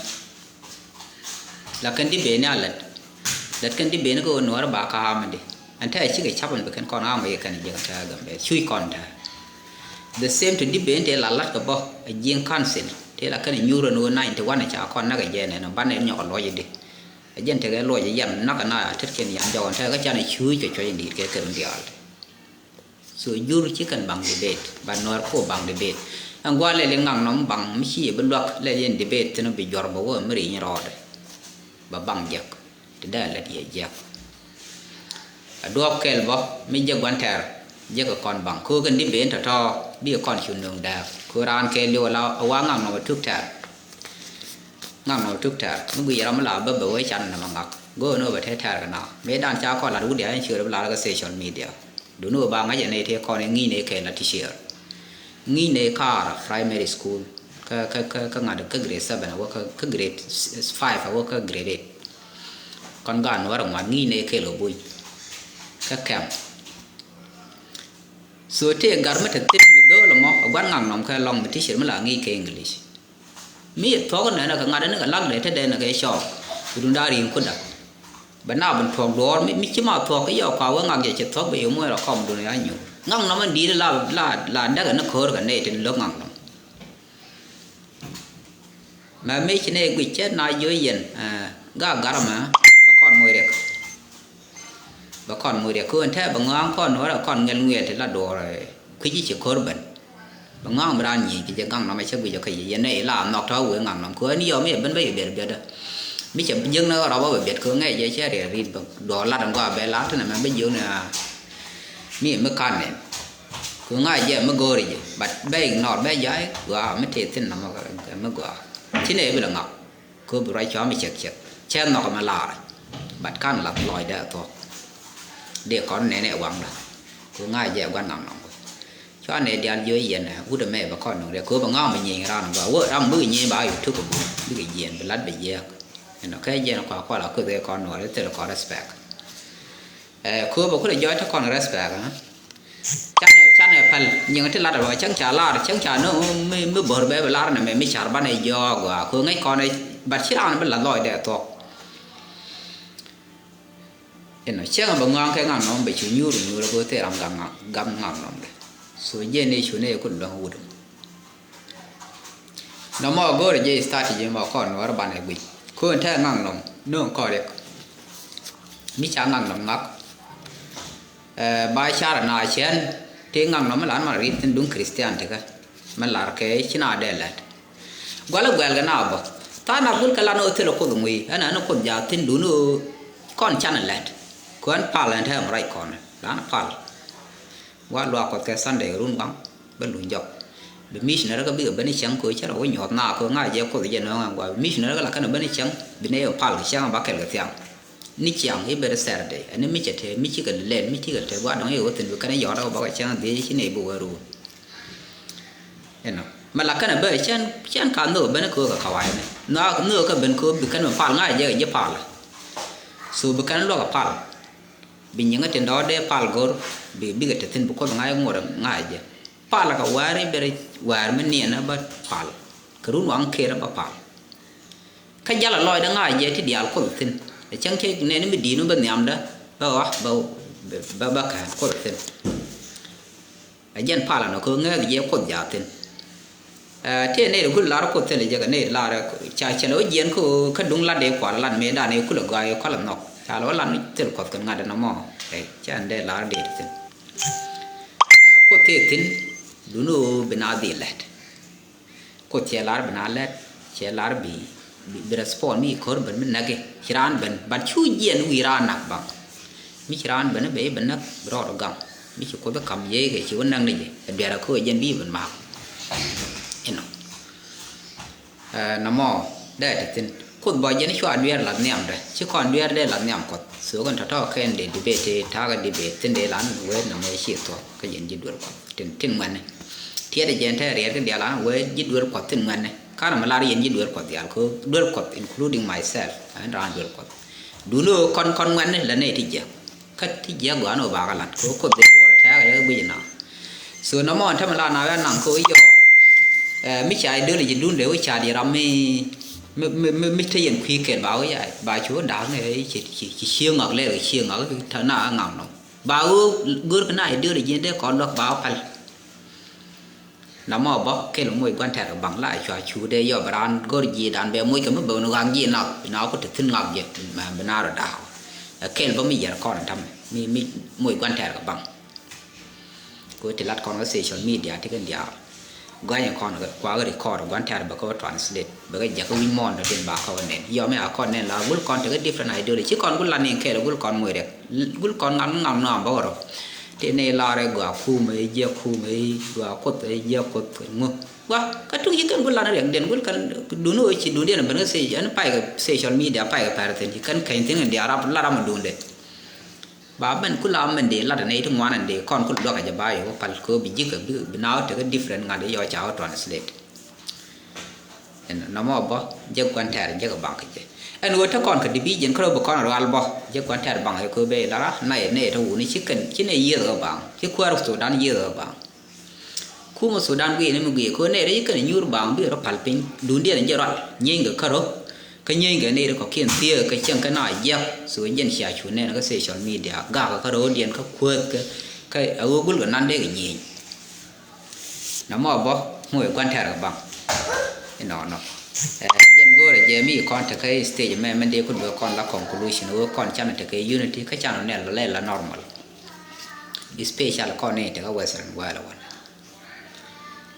La kɛn debate ni a lät. Lät kɛn debate ni kɛ ɣöö nuɔɔri ba kä amɛdi. Ɛn tɛɛ cikɛ cap ɛn bi kɛn kɔn amɛ yɛ kɛn jiɛk ɛn tɛɛ Gambɛl. Cuc kɔn tɛɛ. The same to debate ni tëë la lat kɛ bä, ɛ jiɛŋ council. Tëë la kɛn ɛ nyuur ɛn ɣöö ninety one ca kɔn näk ɛ jɛ nɛn ɔ banɛ nyɔk ɛ luɔc ɛ di. Ɛ jɛn tekɛ luɔc ɛ yɛn näk ɛ na a tetkiɛn yɛn jɔk ɛn tɛɛ kä canɛ cuuc kɛ cuɔc in di̱i̱t kɛ kɛ run diaal. So jur ci kɛn baŋ debate, but nuɔr ko baŋ debate. Ɛn gua̱a̱ lɛl in ŋaŋ nɔm baŋ mi ci yɛ bi luak lɛl yɛn debate thin bi juɔr bä wä mi ri̱i̱ny rɔɔdɛ. Bä baŋ jiɛk, ti dee lɛt yɛ jiɛk. A duɔɔk kɛl bä mi jiɛk gua̱n tɛr, jiɛk kɛ kɔn baŋ. Ko kɛn debate tɔ̱tɔ̱, bi kɔn cu nöŋ dääk. Ko raan kɛl liw la a wa ŋaŋ nɔm a tuk tɛr. Ŋaknɔm tuk tɛr mi guic ram mi la bä bä wee can nɔmɔ ŋak. Go̱o̱n ɣöö bɛ te tɛr kɛ na mëë dan ca kɔn lat wut diaal in ciöör bi lar kä social media. Duni ɣöö ba ŋa̱c ɛ nɛy tëë kɔn in ŋi̱i̱c nɛy kɛɛl la ti ciöör. Ŋi̱i̱c nɛy kaar primary school kä kä kä kä ŋa̱t kä grade seven a wä kä kä grade five a wä kä grade eight. Kɔn gaat nuɔ̱ɔ̱r ɛ ŋuan ŋi̱i̱c nɛy kɛɛl kɛ buny kä kɛm. So tëë gat mi te thi̱n mi dho̱o̱l ɛmɔ ɛ gua̱n ŋaknɔm kɛ lɔŋ mi ti ciöör mi la ŋi̱i̱c kɛ English. Mi thuɔ̱k nɛnɛ kɛ ŋa̱t ni kɛ lak dee te dee ni kɛ cɔɔk. Kɛ dun da̱a̱ ri̱i̱ŋ kudä. Bɛ na bin thuɔ̱k duɔ̱ɔ̱r mi, mi ci ma thuɔ̱k kɛ yɔɔk kua wee ŋak jɛ ci thuɔ̱k bɛ yɛ muɔ̱ɔ̱n rɔ kɔm dun ya nyuur. Ŋak nɔmɔ di̱i̱t la, la, la däkɛ ni ko̱o̱r kɛ nɛy tin lo̱k ŋak nɔm. Mɛ mi ci nɛy guic cɛ na jiö yɛn, eh, ga garmɛ bɛ kɔn moc riɛk. Bɛ kɔn ŋuut yɛ köön tɛɛ bɛ ŋɔaŋ kɔn nuɔrɛ kɔn ŋɛl ŋuiɛt ti la duɔɔr, eh, kui̱ci ci ko̱r ben. Bɛ ŋɔaŋ bi raan nyieny kɛ jɛ gaŋ nɔmɛ cä guic ɔ kä yɛ yɛn nɛy la nhɔk tɔ̱ wee ŋaŋ nɔm köön yɔm yɛ ben bä yɛ biɛt biɛt dä. Mi cɛ jiäk ni rɔbä bɛ biɛt köön ŋɛc jɛ cɛ riɛl ri̱t bä duɔɔr lat ɛn gɔaa bɛ lat tɛnɛ mɛ bä jiök ni a mi mi kan nɛn. Köön ŋa̱c jɛ mi go̱o̱ri jɛ but bɛ ignore bɛ jay gɔaa mi tëë thi̱n nɔmɔ kɛ mi gɔaa. Ci nɛy bi lɛ ŋɔak. Kööp bi ruac cɔam i̱ cɛk cɛk cɛ nhɔk ɛmɛ laarä. But kan lath lɔcdɛ ɛ thuɔ̱k. Dee kɔn nɛnɛ ɛ waŋdä. Kɛ ŋa̱c jɛ ɛ gua̱n ŋa̱ŋ nɔŋ kɛ cua nɛ diaal jiö yɛn ɛ wut ɛmɛ bɛ kɔn nɔŋ dee kööp ɛ ŋa̱ŋ mi nyieny raan ɛ gɔaa wä ram bikɛ nyieny ba YouTube ɛ bum bikɛ jiɛn bi lat bɛ jiääk. Ɛnɔ kɛ jiɛn kɔa kual a kueth kɛ kɔn nuɔɔr ɛ thil kɔn respect. Ɛ kööp ɛ kulɛ jɔɔc te kɔn respect ɛ. Canɛ, canɛ päl nyiŋ ti lat ɛ bä cäŋ ca lar cäŋ ca ni mi, mi bo̱r bɛ bi lar nɛ mɛ mi car banɛ jɔɔk gɔaa kö ŋäc kɔn ɛ. But ci raan bi la lɔcdɛ thuɔ̱k. Inɔ cäŋ bɛ ŋɔaŋ kɛ ŋaŋ nɔm bɛ cu nyuur nyuur kö thil ram gam ŋaŋ, gam ŋaŋ nɔm dɛ. So jiɛn ni cu ni ku luäŋ wut. Nɔmɔ go̱o̱rɛ jɛ strategy mɔ kɔn nuɔr banɛ guic. Kön tɛ ŋaŋ nɔm no̱o̱ŋ kɔn riɛk. Mi ca ŋaŋ nɔm ŋak. Ɛ, ba car na cɛn ti ŋaŋ nɔm mi lan man rit thin duŋ Christian tikä. Mi lar kɛ ci na dee lɛt. Gualä guɛl kɛ na bä. Tha̱a̱ŋ na gul kɛ lan ɣöö thilɛ kuoth ŋui̱ ɛn ɛn kuoth jaathin duni ɣöö kɔn canɛ lɛt. Kuɛn pal ɛn tɛm rac kɔn lan pal. Wa luaak kuɔth kɛ Sunday run waŋ bä luny jɔk. Bi missionary kä bikɛ ben i̱ cäŋ kɛ cä rɔ wä nyuɔth na kɛ ŋa̱c jɛ kuoth jɛ nööŋ ɛn gua bi missionary kä la kɛn ben i̱ cäŋ bi nɛ yɛ pal kɛ cäŋ ba kɛl kɛ thiaŋ. Ni ciaŋ i̱ ben Saturday ɛn i̱ mi cɛ te mi cikɛ lɛl mi cikɛ te gua dɔŋ i̱ wä thin bi kɛn i̱ yɔt ɛ bä kɛ cäŋ dhiec ci nɛ i̱ bi wä run. Inɔ mɛ la kɛn ɛ ben cɛn cɛn ka nhök ben kɛ kɛ kawai ni nhök kɛ ben kɛ bi kɛn ben pal ŋa̱c jɛ kɛ ji̱ pal. So bi kɛn luɔk ɛ pal. Bi nyiŋä tin dɔ̱ɔ̱r dee pal go̱r bi bikɛ te thi̱n bi kuoth ŋa̱c ŋuɔr ŋa̱c jɛ. Pal kɛ wäär i̱ ber wäär mi niɛn ɛ bä pal. Kɛ run waŋ ker ɛ bä pal. Kä jal ɛ lɔcdä ŋa̱c jɛ ti diaal kuoth thi̱n. Ɛ cäŋ cɛ nɛn mi di̱i̱n mi bä nhiamdä bä ɣɔa bä bä bä kään kuoth thi̱n. Ɛ jɛn pal ɛnɔ kɛ ɣöö ŋääth jɛ kuoth jaathin. Ɛ tëë nɛy ti gul lar kuoth thilɛ jɛ kɛ nɛy ti lar ca cɛ lɛ wä jiɛn kä ɣöö kä duŋ lat dee kual lat mëë dan ëë kulɛ gɔaa ëë kɔl ɛ nhɔk ca lɛ wä lat mi thil kuɔth kɛ ŋa̱t ɛnɔ mɔ. Ɛ ca ɛn dee lar dee ti thin. Ɛ kuoth tëë thin duni ɣöö bi na dhil lɛt. Kuoth cɛ lar bi na lɛt cɛ lar bi bi, bi respond mi ko̱r ben mi näk i̱ ci raan ben but cu jiɛn wi̱i̱ raan nak baŋ. Mi ci raan ben i̱ ben i̱ ben näk bi rɔɔd i̱ gam mi ci kuoth i̱ kam yee kɛ ci wä näk ni jɛ ɛ duɛ̈r ɛ köö jɛn bi ben ma̱a̱k. Inɔ. Ɛ nɔmɔ dee ti thin kuoth bɔ jɛn i̱ cua duɛ̈r lath nhiam dɛ ci kɔn duɛ̈r dee lath nhiam kuɔth. So kɛn tɔ̱tɔ̱ kɛn dee debate ta̱a̱ kɛ debate thin dee lan wee nɔmɔ i̱ ci thuɔ̱k kä jɛn ji̱ duel kuɔth. Tin, tin ŋuɛ̈ni. Tiɛt ɛ jɛn tɛ riɛt kä diaal an wee ji̱ duel kuɔth tin ŋuɛ̈ni. Kanɛ mi lar yɛn ji̱ duel kuɔth diaal kɛ duel kuɔth including myself. Ɛn raan duel kuɔth. Duni ɣöö kɔn kɔn ŋuɛ̈ni lɛ nɛy ti jiäk. Kä ti jiäk gɔaa ni ɣöö bakɛ lat kɛ ɣöö kuoth dee duɔl ɛ tɛ̈ɛ̈k ɛ yɛ guic ina. So nɔmɔ ɛn tämɛ la na wee naŋ kɛ ɣöö yɔɔ. Ɛ mi ca ideology dun dee wee ca di ram mi mi mi mi mi te yɛn kui̱ kɛl ba wee ya ba cu wee da̱a̱k ni ci ci ci cieŋ ŋɔak lɛɛr kɛ cieŋ ŋɔak na ŋaŋ nɔm. Ba ɣöö gör kɛ na ideology dee kɔn luäk ba wä päl. Namɔ bä kɛl moc gua̱n tɛ̈r kɛ baŋ la cua cu dee yɔp raan gör ji̱ dan bɛ moc kɛ mi bɛ wä ni ɣak ji̱ nath bi na wä ku te thi̱n ŋak jɛ mɛ bi na rɔ da̱a̱k. Ɛ kɛl bä mi yɛr kɔn tam mi mi moc gua̱n tɛ̈r kɛ baŋ. Kɛ wä ti lat kɔn kä social media ti kɛn diaal. Gɔ̱a̱ny kɔn kɛ kuakä record gua̱n tɛ̈r bɛ kɛ wä translate bɛ kɛ jakä wi̱c mɔɔn dɔ tin ba kɛ wä nɛn yɔm ya kɔn nɛn la gul kɔn tekɛ different ideology ci kɔn gul la nin kɛɛl gul kɔn moc rɛk. Gul kɔn ŋak ŋak nɔam bä wä rɔ. Ti ni lar ɛ gɔaa kumɛ jiɛ kumɛ gɔaa kuoth ɛ jiɛ kuoth ŋu. Gua kä tuk ci kɛn ku lat riɛkdiɛn ku kɛn duni ɣöö ci duundiɛn ben kä social, ɛn pay kɛ social media pay kɛ pɛr thi̱n ci kɛn kɛny thi̱n kɛn diaal rap lat ram a duundɛ. Ba ben ku la mɛn dee lat a nɛy ti ŋuan ɛn dee kɔn ku luäk a jɛ ba yɛ wä pal kɛ ɣöö bi ji̱ kɛ bi, bi naath tekɛ different ŋa̱t yɛ yɔ ca wä translate. Ɛn nɔmɔ bä jek gua̱n tɛɛr jek baŋ kɛ jɛ. Ɛn ɣöö te kɔn kɛ division kärɛ bi kɔn rual bä jek gua̱n tɛɛr baŋ kɛ ɣöö ben lara nɛy nɛy te wuni ci kɛn ci nɛy yiëth ɣä baŋ ci kuäär Sudan yiëth ɣä baŋ. Kumɛ Sudan guiy ni mi guiy kɛ ɣöö nɛy rɛy kɛn nyuur baŋ bi rɔ pal piny duundiɛn jɛ rual nyieeny kɛ kärɔ. Kä nyieeny kɛ nɛy ri kɔkiɛn thiee kɛ cieŋ kɛ na jiɛk so jɛn cia cu nɛn kä social media gak kɛ kärɔɔdiɛn kä kuäth kɛ kä a ɣöö gul kɛ nan dee kɛ nyieeny. Nɔmɔ bä ŋuɔ̱c gua̱n tɛɛr kɛ baŋ. Inɔnɔ. Ɛ, jɛn go̱o̱rɛ jɛ mi kɔn tekɛ stage mɛ mɛn dee ku duɛ kɔn la conclusion wee kɔn canɛ tekɛ unity kä canɛ nɛl lɛ la normal. Especial kɔn ni tekɛ Western world wan.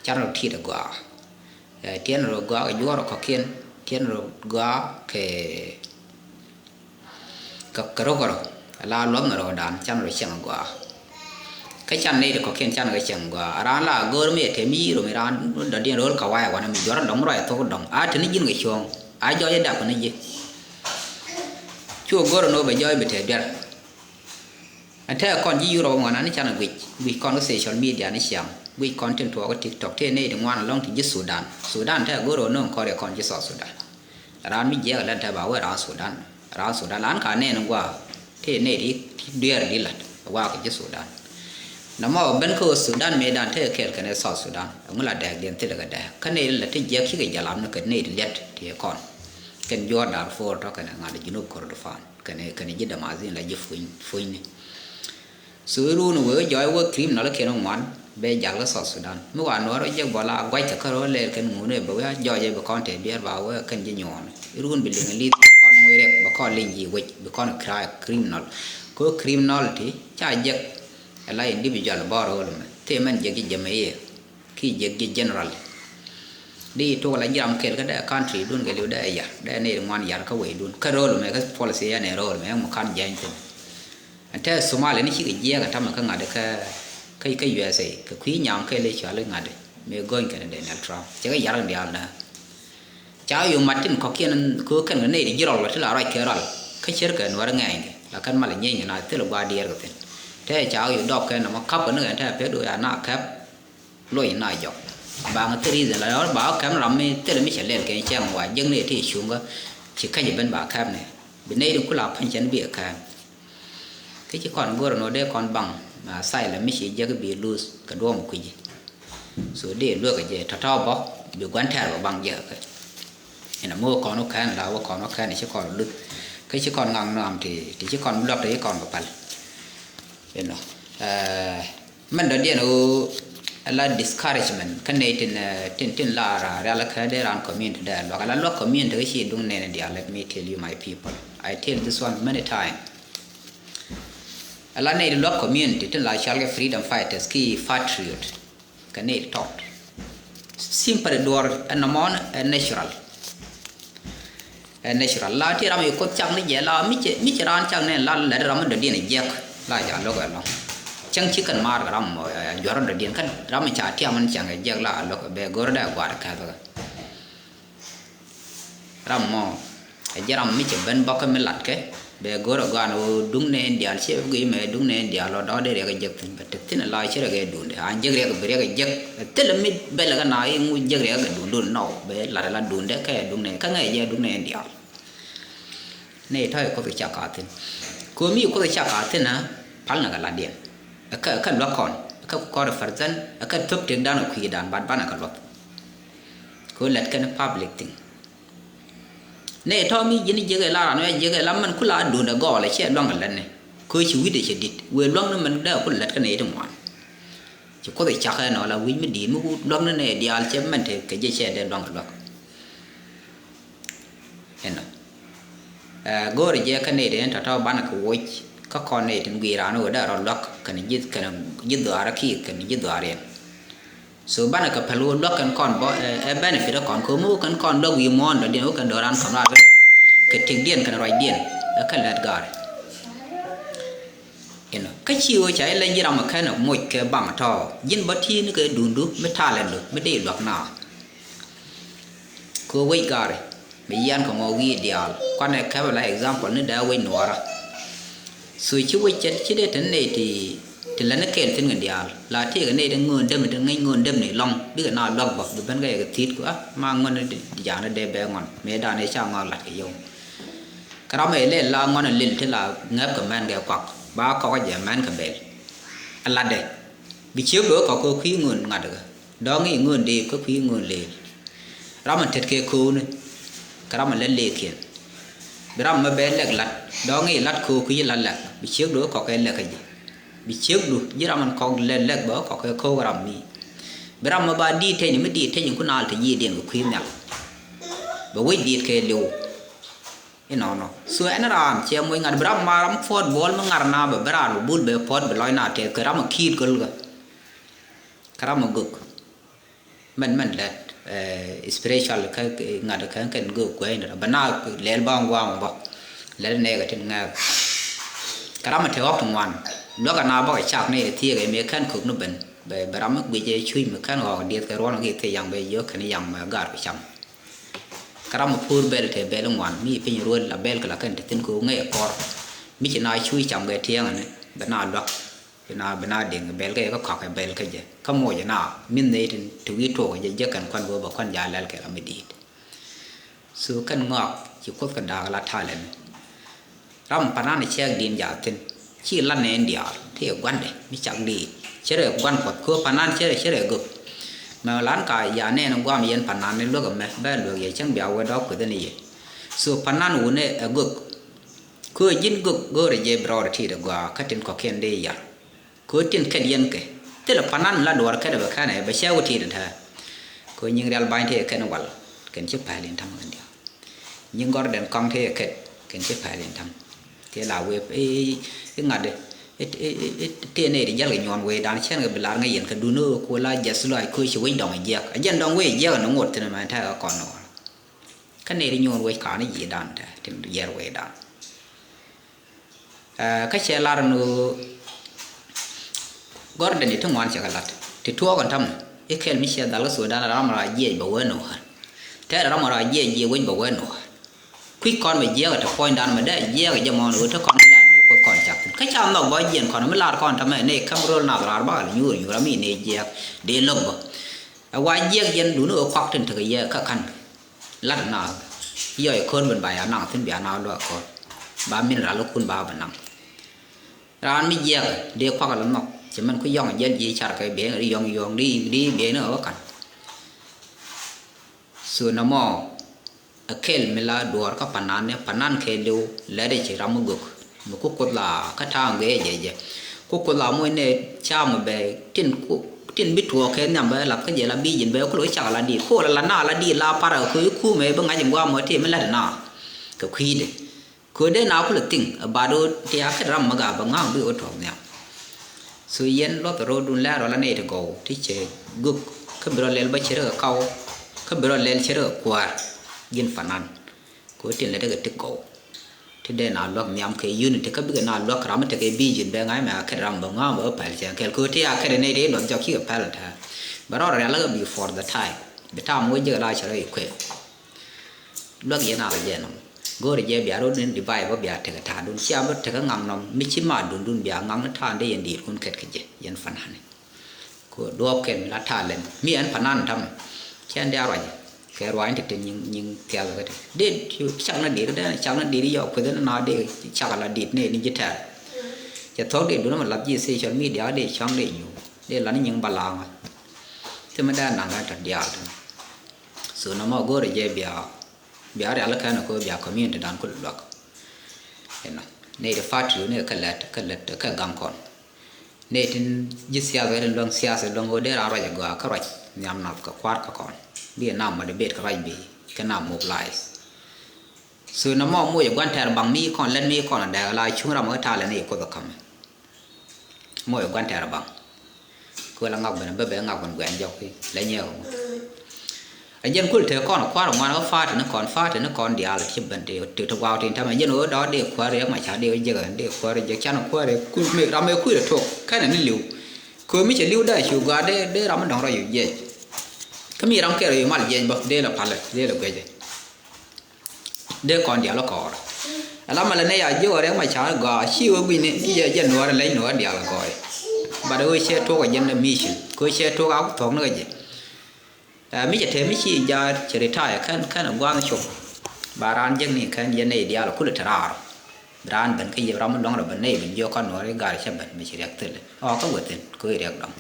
Canɛ tit ɛ gɔaa. Ɛ, tiɛn rɔ gɔaa kɛ juɔr kɔkiɛn, tiɛn rɔ gɔaa kɛ Kɛ kɛ rɔ kɛ rɔ la luɔth ni rɔɔdan can rɔ cieŋ gɔaa. Kä can nɛy ti kɔ̱kiɛn can kɛ cieŋ gɔaa a raan la go̱o̱r mi ɛ te mi yi̱i̱r mi raan dɔ̱diɛn ro̱o̱l kɛ wa̱a̱ wanɛ mi juɔrä dɔ̱ŋ mi ruac thok dɔ̱ŋ a te ni ji̱n kɛ cuɔ̱ɔ̱ŋ a jɔɔc ɛ dap kɛ ni ji̱. Cuɔ go̱o̱r ɛn ɣöö bɛ jɔɔc bi te duer. Ɛn tɛɛ kɔn ji̱ Europe ŋuan ani canɛ guic guic kɔn kä social media ni ciaŋ guic kɔn tin tuɔɔk kä TikTok tëë nɛy ti ŋuan ɛlɔ̱ŋ ti ji̱ Sudan. Sudan tɛɛ go̱o̱r ɣöö no̱o̱ŋ kɔn riɛk kɔn ji̱ South Sudan. Raan mi jiɛɛk ɛ lät tɛ ba wee raan Sudan. Raan Sudan lan ka nɛɛn in gua tëë nɛy ti ti dueer di lat wa kɛ ji̱ Sudan. Nɔmɔ ben kä Sudan mëëdan tëë kɛɛl kɛnɛ South Sudan ɛŋu la dɛɛk diɛn thilɛ kɛ dɛɛk kä nɛy ti la ti jiɛk cikɛ jalap ni kɛ nɛy ti liɛt ti kɔn. Kɛn juɔ̱ɔ̱r Darfur tɔ kɛnɛ ŋa̱t Junub Kordofan kɛnɛ kɛnɛ ji̱ Damazin la ji̱ puny punyni. So iruun wee jɔɔc wee criminal kiɛn ŋuan bɛ jal kä South Sudan. Mi wa nuɔɔr wee jek bɔ la guac kɛ kärɔɔ lɛɛr kɛn ŋuun wee bɛ wee a jɔɔc wee bɛ kɔn tɛth biɛɛr ba wee kɛn ji̱ nyuɔɔn. Iruun bi liŋ li̱th bɛ kɔn muc riɛk bɛ kɔn liŋ ji̱ wec bɛ kɔn cry criminal. Kɛ criminality ca jek ɛ la individual bɔr ɣöl mɛ thimɛn jek ji̱ jɛmɛ i̱ kiɛ jek ji̱ general. Di tuk la ji̱ ram kɛl kä dee country dun kɛ liw dee yar dee nɛy ri ŋuan yar kä wecdun kä ro̱o̱l mɛ kä policy ɛn ɛ ro̱o̱l mɛ ɛŋ mɛ ka̱n jiɛny thi̱n. Ɛn te Somali ni cikɛ jiɛɛk ɛn tamɛ kä ŋa̱t kä kä kä U S A kɛ kui̱ nyam kɛl i̱ cual i̱ ŋa̱t mëë go̱ny kɛn Donald Trump cɛ kɛ yar kɛn diaal nä. Ca yio̱w mat tin kɔ̱kiɛn kɛ ɣöö kɛn kɛ nɛy ti ji̱ rɔl wä ti la ruac kɛ rɔl kä cär kɛ nuäär ŋɛɛny kɛ la kɛn mal i̱ nyieeny kɛ na thil gua̱a̱r diɛɛr kɛ thi̱n. Te ca yio̱w dɔɔk kɛn nɔmɔ ka̱p kɛ ni kɛn te pek do̱ ya na kɛp. Loc na jɔk baŋ thil reason la yɔr ba kɛm ram mi thil mi cɛ lɛl kɛ cɛŋ wa jek ni ti cuŋ kä ci kɛc ben ba kɛm ni bi nɛy di kula pa̱ny cɛn bi kɛm. Kä ci kɔn go̱r nɔ dee kɔn baŋ asylum mi ci jek bi luth kɛ duɔm kui̱ci. So dee luek kɛ jɛ tɔ̱tɔ̱ bɔ bi gua̱n tɛɛr bɛ baŋ jek kɛ. Inɔ mi wä kɔn wä kɛn la wä kɔn wä kɛn ci kɔn luth kä ci kɔn ŋaŋ nɔam ti ti ci kɔn luɔk ti ci kɔn bɛ pal. Inɔ. Mɛn dɔ̱diɛn ɣöö ala discouragement kä nɛy tin, eh, tin, tin la ra rial kä dee ran community dee luak ala luak community kä ci duŋ nɛn diaal. Let me tell you my people, I tell this one many time. Ala nɛy ti luak community tin la cal kɛ freedom fighters ki patriot. Kɛ ni tɔt simple duɔr ɛn nɔmɔn ɛ natural. Ɛ natural la ti ram i̱ kuoth cak ni jɛ la mi cɛ mi cɛ raan cak ni la lɛt ram mi dɔ̱diɛn jiɛk la ja lo̱k ɛlɔ̱ŋ. Cäŋ ci kɛn maar kɛ ram mɔ ɛ juɔr dɔ̱diɛn kɛn ram mi ca tiam ni cäŋ ɛ jiɛk la lo̱k bɛ go̱r dɛ gua̱a̱r kɛth kɛ. Ram mɔ ɛ jɛ ram mi cɛ ben bɔkä mi latkɛ bɛ go̱r ɛ gɔaa ni ɣöö duŋ nɛ in diaal ciɛ bi guiy mɛ duŋ nɛ in diaal ɔ dɔ̱k dee riɛk ɛ jek thi̱n bɛ te thi̱n ɛ la ci riɛk ɛ duundɛ an jek riɛk bi riɛk ɛ jek. Ɛ thilɛ mi bɛl ɛ kɛ na i̱ ŋu jek riɛk ɛ duundun nɔ bɛ lat ɛ la duundɛ kɛ duŋ nɛ kä ŋɛ jɛ duŋ nɛ in diaal. Nɛ tɔ̱ i̱ kuoth i̱ cak kaa thi̱n. Ko̱mi i̱ kuoth i̱ cak kaa thi̱n a pal na kɛ latdiɛn. Ɛ kɛ ɛ kɛ luäk kɔn ɛ kɛ kɔr ɛ fɛrthɛn ɛ kɛ thöp tëkdan ɛ kui̱dan bat banɛ kɛ luäk. Kɛ ɣöö lɛt kɛn public thing. Nɛ tɔ̱ mi ji̱n jiäk ɛ la ran wɛ jiäk ɛ la mɛn kula duundɛ gɔɔlɛ cɛ luaŋ ɛ lɛt nɛ. Kɛ ɣöö ci wi̱cdɛ cɛ di̱t wëë luaŋ ni mɛn dee kul lɛt kɛn ɛ ti ŋuan. Ci kuoth ɛ cak ɛn ɔ la wi̱c mi di̱i̱t mi wut luäk ni nɛ diaal cɛ mɛn te kɛ jɛ cɛ dee luaŋ ɛ luäk. Inɔ. Ɛ go̱o̱rɛ jɛ kä nɛy tin tɔ̱tɔ̱ banɛ kɛ woc kä kɔn nɛy tin gui̱i̱r raan ɣöö dee rɔ luäk kɛn ji̱ kɛn ji̱ dhuaar kiɛ kɛn ji̱ dhuaar yɛn. So banɛ kɛ päl ɣöö luäk kɛn kɔn bä ɛ benefit ɛ kɔn kɛ ɣöö mi wä kɛn kɔn luäk wi̱i̱ muɔ̱ɔ̱n dɔ̱diɛn wä kɛn do̱ran kɔn raar kɛ tëkdiɛn kɛn ruacdiɛn ɛ kɛn lät ga̱a̱r. Inɔ kä ci ɣöö ca ilɛ ji̱ ram ɛ kɛn ɛ moc kɛ baŋ tɔ̱ ji̱n bä ti̱i̱ ni kɛ duundu mi talɛndu mi dee luäk na. Kɛ wec gari mi yian kɛ mɔ wi̱i̱ diaal kuanɛ kɛpɛ la example ni dee wec nuɔɔra. So ci wec cɛ ci dee tɛn nɛy ti ti lɛn ni kɛɛl thi̱n kɛ diaal la tëëkɛ nɛy ti ŋöön däm ti ŋäc ŋöön däm ni lɔŋ bikɛ na luak bä bi ben kɛ yɛ kɛ thi̱i̱t ku a ma ŋön ni jaanɛ dee bɛ ŋɔn mëë daanɛ ca ŋɔn lat kɛ yio̱w. Kä ram ɛ lɛl la ŋɔn ɛ lil ti la ŋäp kɛ mɛn kɛ kuak ba kɔk jɛ mɛn kɛ bɛl. Ɛ latdɛ bi ciek do̱ kɔk kɛ kui̱ ŋöön ŋa̱t kɛ dɔ̱ŋ i̱ ŋöön deep kä kui̱ ŋöön leel. Ram in tet kɛ kööni kɛ ram in lät leekiɛn. Bi ram mɛ bɛ lɛk lat dɔ̱ŋ i̱ lat köök kui̱ lat lɛk bi ciek do̱ kɔk kɛ lɛk kä ji̱. Bi ciek du ji̱ ram in kɔk lɛk lɛk bɛ kɔk kɛ köök ram mi. Bi ram mɛ ba diit teny mi diit teny ku naal te yiëëdiɛn kɛ kui̱ nhial. Bɛ wec diit kɛ liw. Inɔnɔ so ɛn raan ciɛ moc ŋa̱t bi ram ma ram puɔt buɔl mi ŋa̱r na bɛ bi raan bɛ bul bɛ puɔt bi lɔc na tɛth kɛ ram a kiit köl kɛ. Kɛ ram a gök. Mɛn mɛn lɛt spiritual kä ŋa̱t kä kɛn gök guɛy ni bɛ na lɛl ba ŋuam bä. Lɛl nɛɛkɛ tin ŋɛɛk. Kɛ ram a te ɣɔk ti ŋuan luäk a na bä kɛ cak ni thiek ɛ mi kɛn kök ni ben bɛ bɛ ram mi guic ɛ cuc mi kɛn ɣɔk dieth kɛ ruɔn ki thiek yaŋ bɛ yio̱k kɛn yaŋ mɛ gar kɛ cam. Kä ram mi puur bɛl te bɛl ŋuan mi piny ruel a bɛl kɛ la kɛn te thin kɛ ŋäc a kɔr. Mi ci na cuc cam kɛ tiɛŋɛ ni bɛ na luak. Bɛ na bɛ na diŋ bɛl kɛ kɛ kɔk kɛ bɛl kɛ jɛ kä moc na min nɛy tin te wi̱i̱ tuɔk jɛ jɛ kɛn kuan bɛ bɛ kuan ja lɛl kɛ ram mi di̱i̱t. So kɛn ŋɔak ci kuoth kɛ da̱a̱k la talɛn. Ram panan cɛɛk din jal thin ci lat nɛ in diaal ti ɛ guandɛ mi cak diit cɛ rɛ guan kuɔth kö panan cɛ rɛ cɛ rɛ gök. Mɛ lan ka ya nɛn guam yɛn panan ni luäk ɛmɛ bɛ luäk yɛ cäŋ bia wee dɔɔk kueth ni yɛ. So panan wunɛ ɛ gök. Kö ji̱n gök go̱o̱rɛ jɛ bi rɔɔdɛ tiit ɛ gɔaa kä tin kɔkiɛn dee yar. Kö tin kɛt yɛn kɛ thilɛ panan la duɔr kɛt ɛ bɛ kɛn ɛ bɛ cɛ wä tiit ɛ tɛɛ. Kö nyiŋ rial bany ti ɛ kɛn wal kɛn ci pɛl in ta̱ŋ kɛn diaal. Nyi gɔr den kɔŋ tëë kɛt kɛn ci pɛl in ta̱ŋ. Tëë la wee i̱ ŋa̱t i̱ tëë nɛy ti jäl kɛ nyuɔn wee dan cɛn kɛ bi lar ŋäc yɛn kɛ dun i̱ ku la jɛth lɔac ku ci wec dɔŋ jiɛk a jɛn dɔŋ wec jiɛk ni ŋot thin mɛn tɛk kɛ kɔn ni ɣɔl. Kä nɛy ti nyuɔn wec ka̱n i̱ ji̱ dan tɛ tin yɛr wec dan. Kä cɛ lar ni ɣöö gɔrdɛn i̱ ti ŋuan cɛ kɛ lat ti tuɔɔk ɛn ta̱mɛ i̱ kɛl mi ciɛ dhal kä Sudan ram ra jiɛc bɛ wee ni ɣän. Tɛɛrɛ ram ra jiɛc jiɛ wec bɛ wee ni ɣän. Kui̱ kɔn bɛ jiɛɛk ɛ ti puɔ̱nydan mɛ dee jiɛɛk ɛ jɛ mɔn ɣöö ti kɔn mi lɛn mi kuoth kɔn cak thi̱n kä ca nhɔk bä jiɛn kɔn mi lar kɔn ta̱mɛ nɛy käm ro̱l nath raar bakɛ lɛ nyuur nyuur ram mi nɛy jiɛɛk dee lo̱k bä. Ɛ wa jiɛk yɛn duni ɣöö kuak tin tekɛ yɛ kä ka̱n. Lat na yɔc ko̱n ben ba ya naŋ thi̱n bia na luak ko̱n ba min ral ikun ba bɛ naŋ. Raan mi jiɛk dee kuak ala nhɔk cɛ mɛn ku yɔŋ jɛl ji̱ car kɛ biɛn ri yɔŋ yɔŋ di di biɛn ɣä ka̱n. So nɔmɔ ɛ kɛl mi la duɔɔr kä panan ni panan kɛɛliw lɛt i̱ ci ram mi gök mi ku kuoth la kä ta̱a̱ ŋëë jɛ jɛ. Ku kuoth la muc ni cam bɛ tin ku tin bi tuɔɔk kɛ nhiam bɛ lath kä jɛ la bi ji̱n bɛ ku lo cak la diit ku la la na la diit la parɛ kɛ i̱ kumɛ bi ŋa̱c in guam mɔ ti mi lɛt na kɛ kui̱dɛ. Kɛ dee na kulɛ thiŋ ɛ bat ɣöö ti a kɛt ram mi gak bɛ ŋa̱a̱ŋ bi ɣöö tuɔɔk nhiam. So yɛn luɔth ro̱o̱dun lɛr rɔ la nɛy ti gɔw ti cɛ gök kä bi rɔ lɛl bä cɛ rɛ kɛ kaw kä bi rɔ lɛl cɛ rɛ kɛ kuäär. Ji̱n panan kɛ ɣöö tin lɛ tekɛ ti gɔw. Ti dee na luäk nhiam kɛ unity kä bikɛ na luäk ram mi tekɛ vision bɛ ŋa̱c mɛ a kɛt ram bɛ ŋa̱a̱ŋ bɛ ɣöö pɛl cɛ kɛl kɛ ɣöö ti a kɛt nɛy ti luɔth jɔk cikɛ pɛl tɛ̱̈ɛ̱̈. Bɛ rɔ rial lä kɛ before the time bi tam wä jek la cɛ rɔ equip. Luäk yɛn a rɔ jɛ nɔmɔ go̱o̱rɛ jɛ bia rɔ ni divide bä bia tekɛ ta̱a̱dun cia bä tekɛ ŋaŋ nɔm mi ci ma dundun bia ŋaŋ ni ta̱a̱ ni dee yɛn di̱i̱rkun kɛt kɛ jɛ yɛn fanani. Kɛ duɔɔp kɛn mi la talent mi ɛn panan tamɛ cɛn dee a ruac kɛ ruac ti ti nyiŋ nyiŋ thial kɛ ti dee cak na di̱i̱r dee cak na di̱i̱r yɔ kueth ni na dee cak la di̱i̱t ni ni ji̱ tɛɛr. Cɛ thɔk dee dun mɛ lath ji̱ social media dee cɔŋ dee nyuur dee la ni nyiŋ balaŋä. Thimɛ dee naŋ kɛ tɔ diaal ti. So nɔmɔ go̱o̱rɛ jɛ bia bia rial kɛn kɛ bia community dan kul luak. Inɔ nɛy ti party ni kɛ lɛt kɛ lɛt kɛ gaŋ kɔn. Nɛy tin ji̱ siasa kɛ tin luäŋ siasa luäŋ ɣöö dee raa ruac agɔaa kä ruac nhiam nath kɛ kua̱r kä kɔn bi nam motivate kɛ ruac bi kɛ nam mobilize. So nɔmɔ moc ɛ gua̱n tɛɛr baŋ mi kɔn lɛt mi kɔn adɛɛk la cuŋ ram kä talent ni kuoth ɛ ka̱mɛ. Moc ɛ gua̱n tɛɛr baŋ. Kɛ la ŋak ben bä bɛ ŋak ben guɛn jɔk i̱ lɛ nyɛ ɣɔw. Ɛ jɛn kul te kɔn kua̱r ŋuan ɣä fa̱a̱t ni kɔn fa̱a̱t ni kɔn diaal ci ben ti ti gua̱a̱k tin tämɛ jɛn ɣä dɔ̱ dee kua̱r yɛ ma ca dee jek dee kua̱r jek can kua̱r kul mi ram ɛ kui̱ rɛ tok kɛnɛ ni li̱w. Kɛ mi cɛ li̱w dee cu gɔaa dee dee ram mi dɔ̱ŋ rɔ yu jiɛc. Kä mi ram kɛl rɔ mal jiɛc bä dee la palɛ dee la guɛcɛ. Dee kɔn dial kɔɔr. Ala malɛ nɛ ya jiök riɛk ma ca̱a̱r gɔaa ci wä gui̱ni ci jɛ jɛ nuɔɔr lɛc nuɔɔr dial gɔɔy. Bat wee cɛ tuɔk a jɛn mission kɛ wee cɛ tuɔk a ku thuɔk ni kɛ jɛ. Ɛ mi cɛ tɛm mi ci jaat cɛ retire kɛn kɛn gua̱a̱th cop. Ba raan jek ni kɛn yɛn nɛy diaal kulɛ te raar. Bi raan ben kä yɛ ram mi luäŋ rɔ ben nɛy ben jiök kɔn nuɔɔri gaar cɛ ben mi ci riɛk thil ɔ kä wethin kɛ wee riɛk dɔŋ.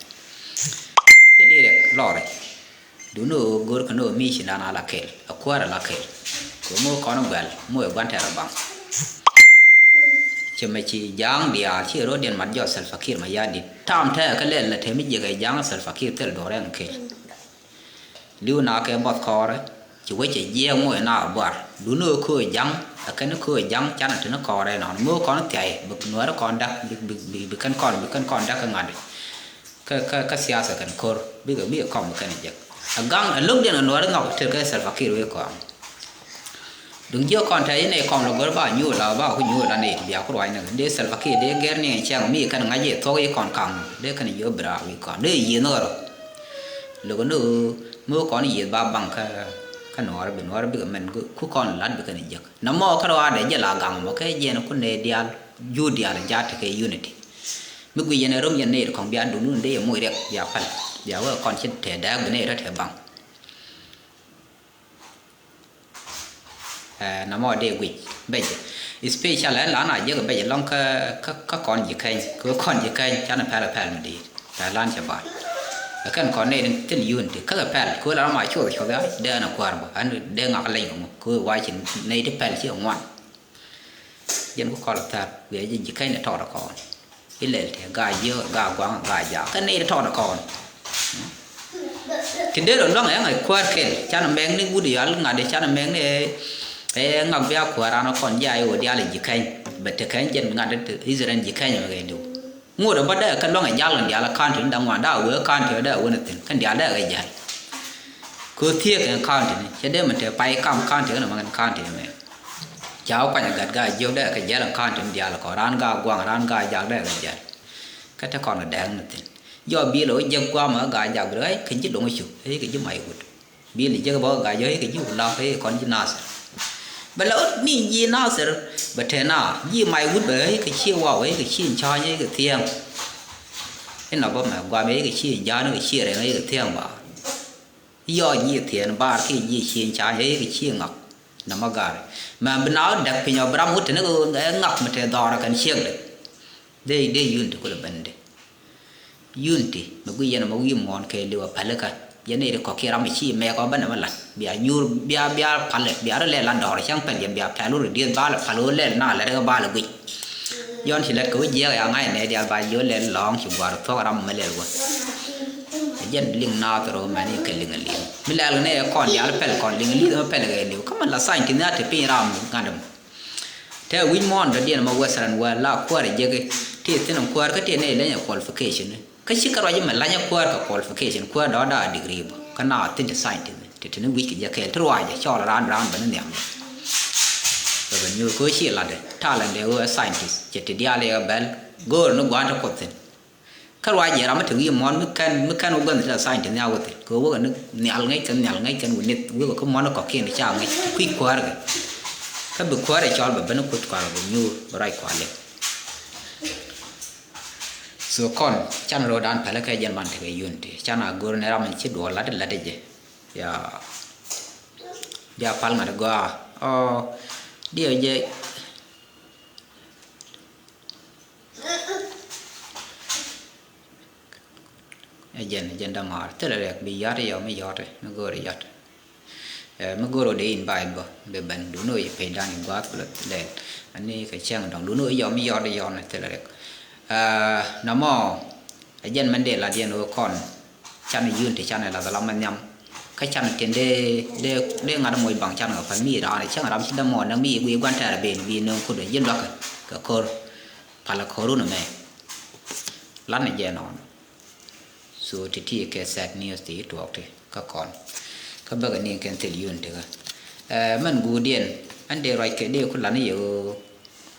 Thil i̱ riɛk lɔɔri. Duni ɣöö go̱r kɛn ɣöö mi ci nan a la kɛl a kuäär a la kɛl. Kɛ ɣöö mi wä kɔn guɛl mi wee gua̱n tɛɛr a baŋ. Cɛ mɛ ci ja̱a̱ŋ diaal ci ro̱diɛn mat jɔɔk Salva Kiir Mayardit tam tɛɛk kä lɛl na te mi jiɛk ɛ ja̱a̱ŋ Salva Kiir thil duɔ̱ɔ̱r ɛn kɛl. Li̱w na kɛ buɔth kɔɔrɛ ci wecɛ jiɛɛk moc na buar duni ɣöö köö ja̱ŋ. Ɛ kɛn köö ja̱ŋ canɛ tini kɔɔrɛ nɔn mi wä kɔn thiay bi nuɛɛri kɔn dak bi bi bi bi kɛn kɔn bi kɛn kɔn dak kä ŋa̱t. Kä kä kä siasa kɛn ko̱r bikɛ bikɛ kɔm bi kɛn jek. Ɛ gaŋ ɛ lo̱kdiɛn ɛ nuɛɛri nhɔk tir kɛ Salva Kiir wee kɔaŋ. Duŋ jiök kɔn tɛ̈ inɛ kɔm lɔ go̱r ba nyuur la ba ku nyuur la nɛy ti bia ku ruac ni dee Salva Kiir dee gɛr ni ɛn cɛŋ mi kɛn ŋa̱c i̱ thuɔ̱k i̱ kɔn kaŋ dee kɛn jiök bira wi̱i̱ kɔn dee yiëë nhɔk rɔ. Lo̱k ni mi wä kɔn yiëë ba baŋ kä kä nuɔɔr bi nuɔɔr bikɛ mɛn ku kɔn lat bi kɛn jiäk na mɔ kä ruaadɛ jɛ la gaŋ mɔ kɛ jiɛn ku nɛ diaal. Juu diaal jaat tekɛ unity. Mi guic yɛn ɛ rom yɛn nɛy ti kɔŋ bia dun wun dee yɛ moc riɛk bia päl bia wee kɔn ci tɛɛ dääk bi nɛy rɔ tɛɛ baŋ. Ɛ namɔ dee guic bɛc especially ɛn la na jiäk bɛc ɛlɔŋ kä kä kä kɔn ji̱ kɛny kɛ kɔn ji̱ kɛny canɛ pɛl ɛ pɛl mi di̱i̱t pɛl lan cɛ ba̱a̱c. Ɛ kɛn kɔn nɛy tin thil unity kä kɛ pɛl kɛ la ma cuɔth cuɔth ya dee ɛn ɛ kuäär bä ɛn dee ŋak leny kɛ ŋu kɛ wa ci nɛy ti pɛl ci ɛ ŋuan. Jɛn ku kɔl thar wiɛ jɛ ji̱ kɛn tɔɔt kɔn. Ilɛl tɛ ga jiö ga guaŋ ga ja kɛn ni tɔɔt kɔn. Ti dee rɔ luaŋ ɛŋ ɛ kuäär kɛl canɛ mɛŋ ni wut yal ŋa̱t canɛ mɛŋ ni ɛ ŋak bia kuäär an kɔn jia iwä dial ji̱ kɛn. Bɛ ti kɛn jɛn ŋa̱t Israel ji̱ kɛn mɛ kɛ diw. Ŋot ɛ bä dee kɛ luaŋ ɛ jal kɛn dial county ni da̱ŋ wan daa wee county daa wee ni thin kɛn dial dee kɛ jal. Kɛ thiek kɛn county ni cɛ dee mɛ te pay kam county kɛn mɛ kɛn county mɛ. Ca wä kuany ɛ gat gaa jiök dee kɛ jal kɛn county ni dial kɔ raan gaa guaŋ raan gaa jak dee kɛ jal. Kä te kɔn kɛ dɛɛk ni thin jɔ bi̱i̱ lɛ wä jiäk guamɛ kä gaa jak bi rɛ kɛ ji̱ loŋ cuk ɛ kɛ ji̱ may wut. Bi̱i̱l jiäk bä kä ga̱a̱c jɔ̱ɔ̱c kɛ ji̱ wulaŋ kɛ kɔn ji̱ Nathir. Bɛ lɛ ɣöö ni ji̱ Nathir bɛ te na ji̱ may wut bɛ ɣäc kɛ cië waw ɣäc kɛ cië ca̱a̱ny ɣäc kɛ thiäŋ. Inɔ bä mɛ guam ɣäc kɛ cië ja̱a̱n kɛ cië rɛŋ ɣäc kɛ thiäŋ ba. Yɔɔc ji̱ thiɛn bar kiɛ ji̱ cië ca̱a̱ny ɣäc kɛ cië ŋak. Nɔmɔ gar mɛ bi na ɣä däk piny ɔ bi ram wut te ni kɛ ŋak mi te dhɔrɛ kɛn ciekdɛ. Dee dee unity kulɛ ben dee. Unity mi gui yɛn ɛmɔ wi̱i̱ muɔ̱ɔ̱n kɛ liw a pälikä. Yɛn nɛy ti kɔ̱kiɛn ram mi ci mɛɛk ɔ bä nɛmɛ la̱t bia nyuur bia bia palɛ bia rɔ lɛl la dɔɔr cäŋ pɛl yɛn bia pɛl wur dieth balɛ pal wur lɛl na lɛt kɛ balɛ guic. Yɔn ci lɛt kɛ wä jiɛɛk ya ŋa̱c nɛ diaal ba jiö lɛl lɔ̱ɔ̱ŋ ci gua̱r thuɔ̱k ram mi lɛl wä. Ɛ jɛn liŋ naath rɔ mɛn i̱ kɛ liŋ a liŋ mi lɛl kɛ nɛ kɔn diaal pɛl kɔn liŋ a liŋ mɛ pɛl kɛ liw kä mɛn la thany ti nhial ti piny ram ŋa̱t ɛmɔ. Tɛ wi̱c muɔ̱ɔ̱n dɔ̱diɛn mɛ Western world la kuäär jek ti thi̱n kuäär kä ti nɛy leny ɛ qualification. Kä ci kɛ ruac mɛ lany kuäär kɛ qualification kuäär dɔ̱ da̱a̱ degree bä kä na thi̱n ti scientist ti ti ni wi̱c kɛ jɛ kɛɛl ti ruac ɛ cɔɔl raan raan bä ni nhiam. Bɛ bɛ nyuur kɛ ɣöö ci latdɛ talent dee ɣöö ɛ scientist cɛ ti diaal yɛ bɛl go̱o̱r ni gua̱a̱n ti kuɔth thi̱n. Kä ruac jɛ ram mi te wi̱i̱ muɔ̱ɔ̱n mi kɛn mi kɛn wä guänh thilɛ thany ti nhial wä thil kɛ wä wä kɛ ni nhial ŋäc kɛn nhial ŋäc kɛn wä nith wä kɛ kä muɔ̱ɔ̱n kɔ̱kiɛn ca ŋäc kui̱ kuäärkɛ. Kä bi kuäärɛ cɔl bɛ ben kuth kɔaar bɛ nyuur bɛ ruac kɔaar liŋ. So kɔn can ro̱o̱dan pɛlɛ kɛ jɛn man tekɛ unity can a go̱r ni ram in ci duɔl lat lat jɛ. Ya. Dia pal ŋa̱t gɔaa ɔ diɛ jɛ. Ɛ jɛn ɛ jɛn dämaar thilɛ rɛk bi yɔt yɔ mi yɔt mi go̱o̱r yɔt. Ɛ mi go̱o̱r ɔ dee invite bä bi ben duni ɔ yɛ pecdan i̱ gua̱a̱th kulɛ lɛl. Ani kɛ cäŋ dɔ̱ŋ duni ɔ yɔ mi yɔt yɔn thilɛ rɛk. Ɛ namɔ ɛ jɛn mɛn dee lat yɛn ɣöö kɔn canɛ unity canɛ lath lam mɛ nhiam. Kä canɛ tin dee dee dee ŋa̱t moc baŋ canɛ kɛ päl mi raan ɛ cäŋ ram ci dämɔ näk mi guiy gua̱n tɛɛr ben bi nööŋ kut ɛ ji̱ luakä kɛ ko̱r. Palä ko̱r run ɛmɛ. Lan ɛ jɛ nɔɔn. So ti ti kɛ sad news ti tuɔɔk ti kä kɔn. Kä bäkɛ ni kɛn thil yun ti kä. Ɛ mɛn guudiɛn ɛn dee ruac kɛ dee ku lan yɛ ɣöö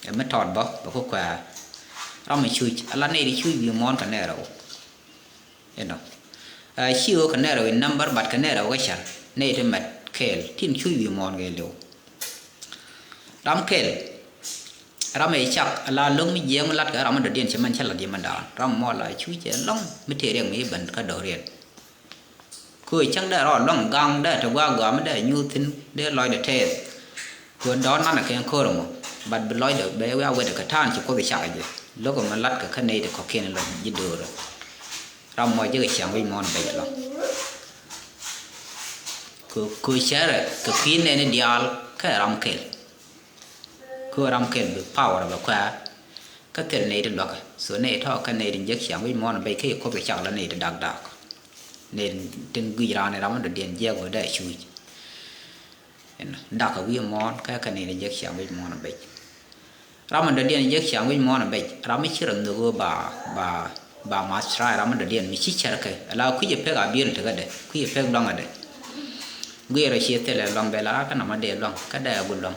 ɛ mi tɔt bä bɛ ku kuɛɛr. Ram mi cuc ala nɛy ti cuc wi̱i̱ muɔ̱ɔ̱n kɛ nɛɛr ɛ wä. Inɔ. Ɛ, ci ɣöö kɛ nɛɛrɛ wi̱i̱ number, but kɛ nɛɛrɛ wä kɛ cär nɛy ti mɛt kɛɛl tin cuc wi̱i̱ muɔ̱ɔ̱n kɛ liw. Ram kɛl, ram ëë cak ala lo̱ŋ mi jiɛɛŋ mi latkɛ ram mi dɔ̱diɛn cɛ mɛn cä la̱t yɛ mɛn da̱a̱n. Ram mɔ la cuc cɛ lɔ̱ŋ mi tëë riɛk mi ben kä dɔ̱riɛn. Kö cäŋ dee rɔ lɔ̱ŋ gaŋ dee te gua̱a̱k gɔaa mi dee nyuuth thi̱n dee lɔcdɛ tɛɛth. Kö dɔ̱r nanɛ kɛn ko̱r ɛmɔ, but bi lɔcdɛ bɛ wiaa wetdɛ kɛ ta̱a̱n ci Kuoth cak jɛ. Lo̱k ɛmɛ latkɛ kä nɛy ti kɔ̱kiɛn lɔ ji̱ do̱rä. Ram mɔ jek ciaŋ wi̱c muɔ̱ɔ̱n bɛc lɔ. Kö, kö cärɛ kɛ kui̱ nɛɛni diaal kä ram kɛl. Kö ram kɛl bi power bɛ kuɛ̈ɛ̈. Kä thil nɛy ti luäkä. So nɛy tɔ̱ kä nɛy ti jek ciaŋ wi̱c muɔ̱ɔ̱n bɛc kä i̱ Kuoth kɛ cak lɔ nɛy ti dak dak. Nɛy tin guic raan in ram mi dɔ̱diɛn jiɛk wä dee cuc. Ɛn, dak kɛ wi̱i̱ muɔ̱ɔ̱n kä kɛ nɛy ti jek ciaŋ wi̱c muɔ̱ɔ̱n bɛc. Ram mi dɔ̱diɛn jek ciaŋ wi̱c muɔ̱ɔ̱n bɛc, ram mi ci rɔ nhök ɣöö ba, ba, ba math try ram mi dɔ̱diɛn mi ci cärkɛ. Ala kui̱c ɛ pek a bi̱i̱l tekädɛ, kui̱c ɛ pek luaŋädɛ. Guiɛɛr ɔ ciɛ thilɛ luaŋ bɛ la rakä nɔmɔ dee luaŋ, kä dee a gut luaŋ.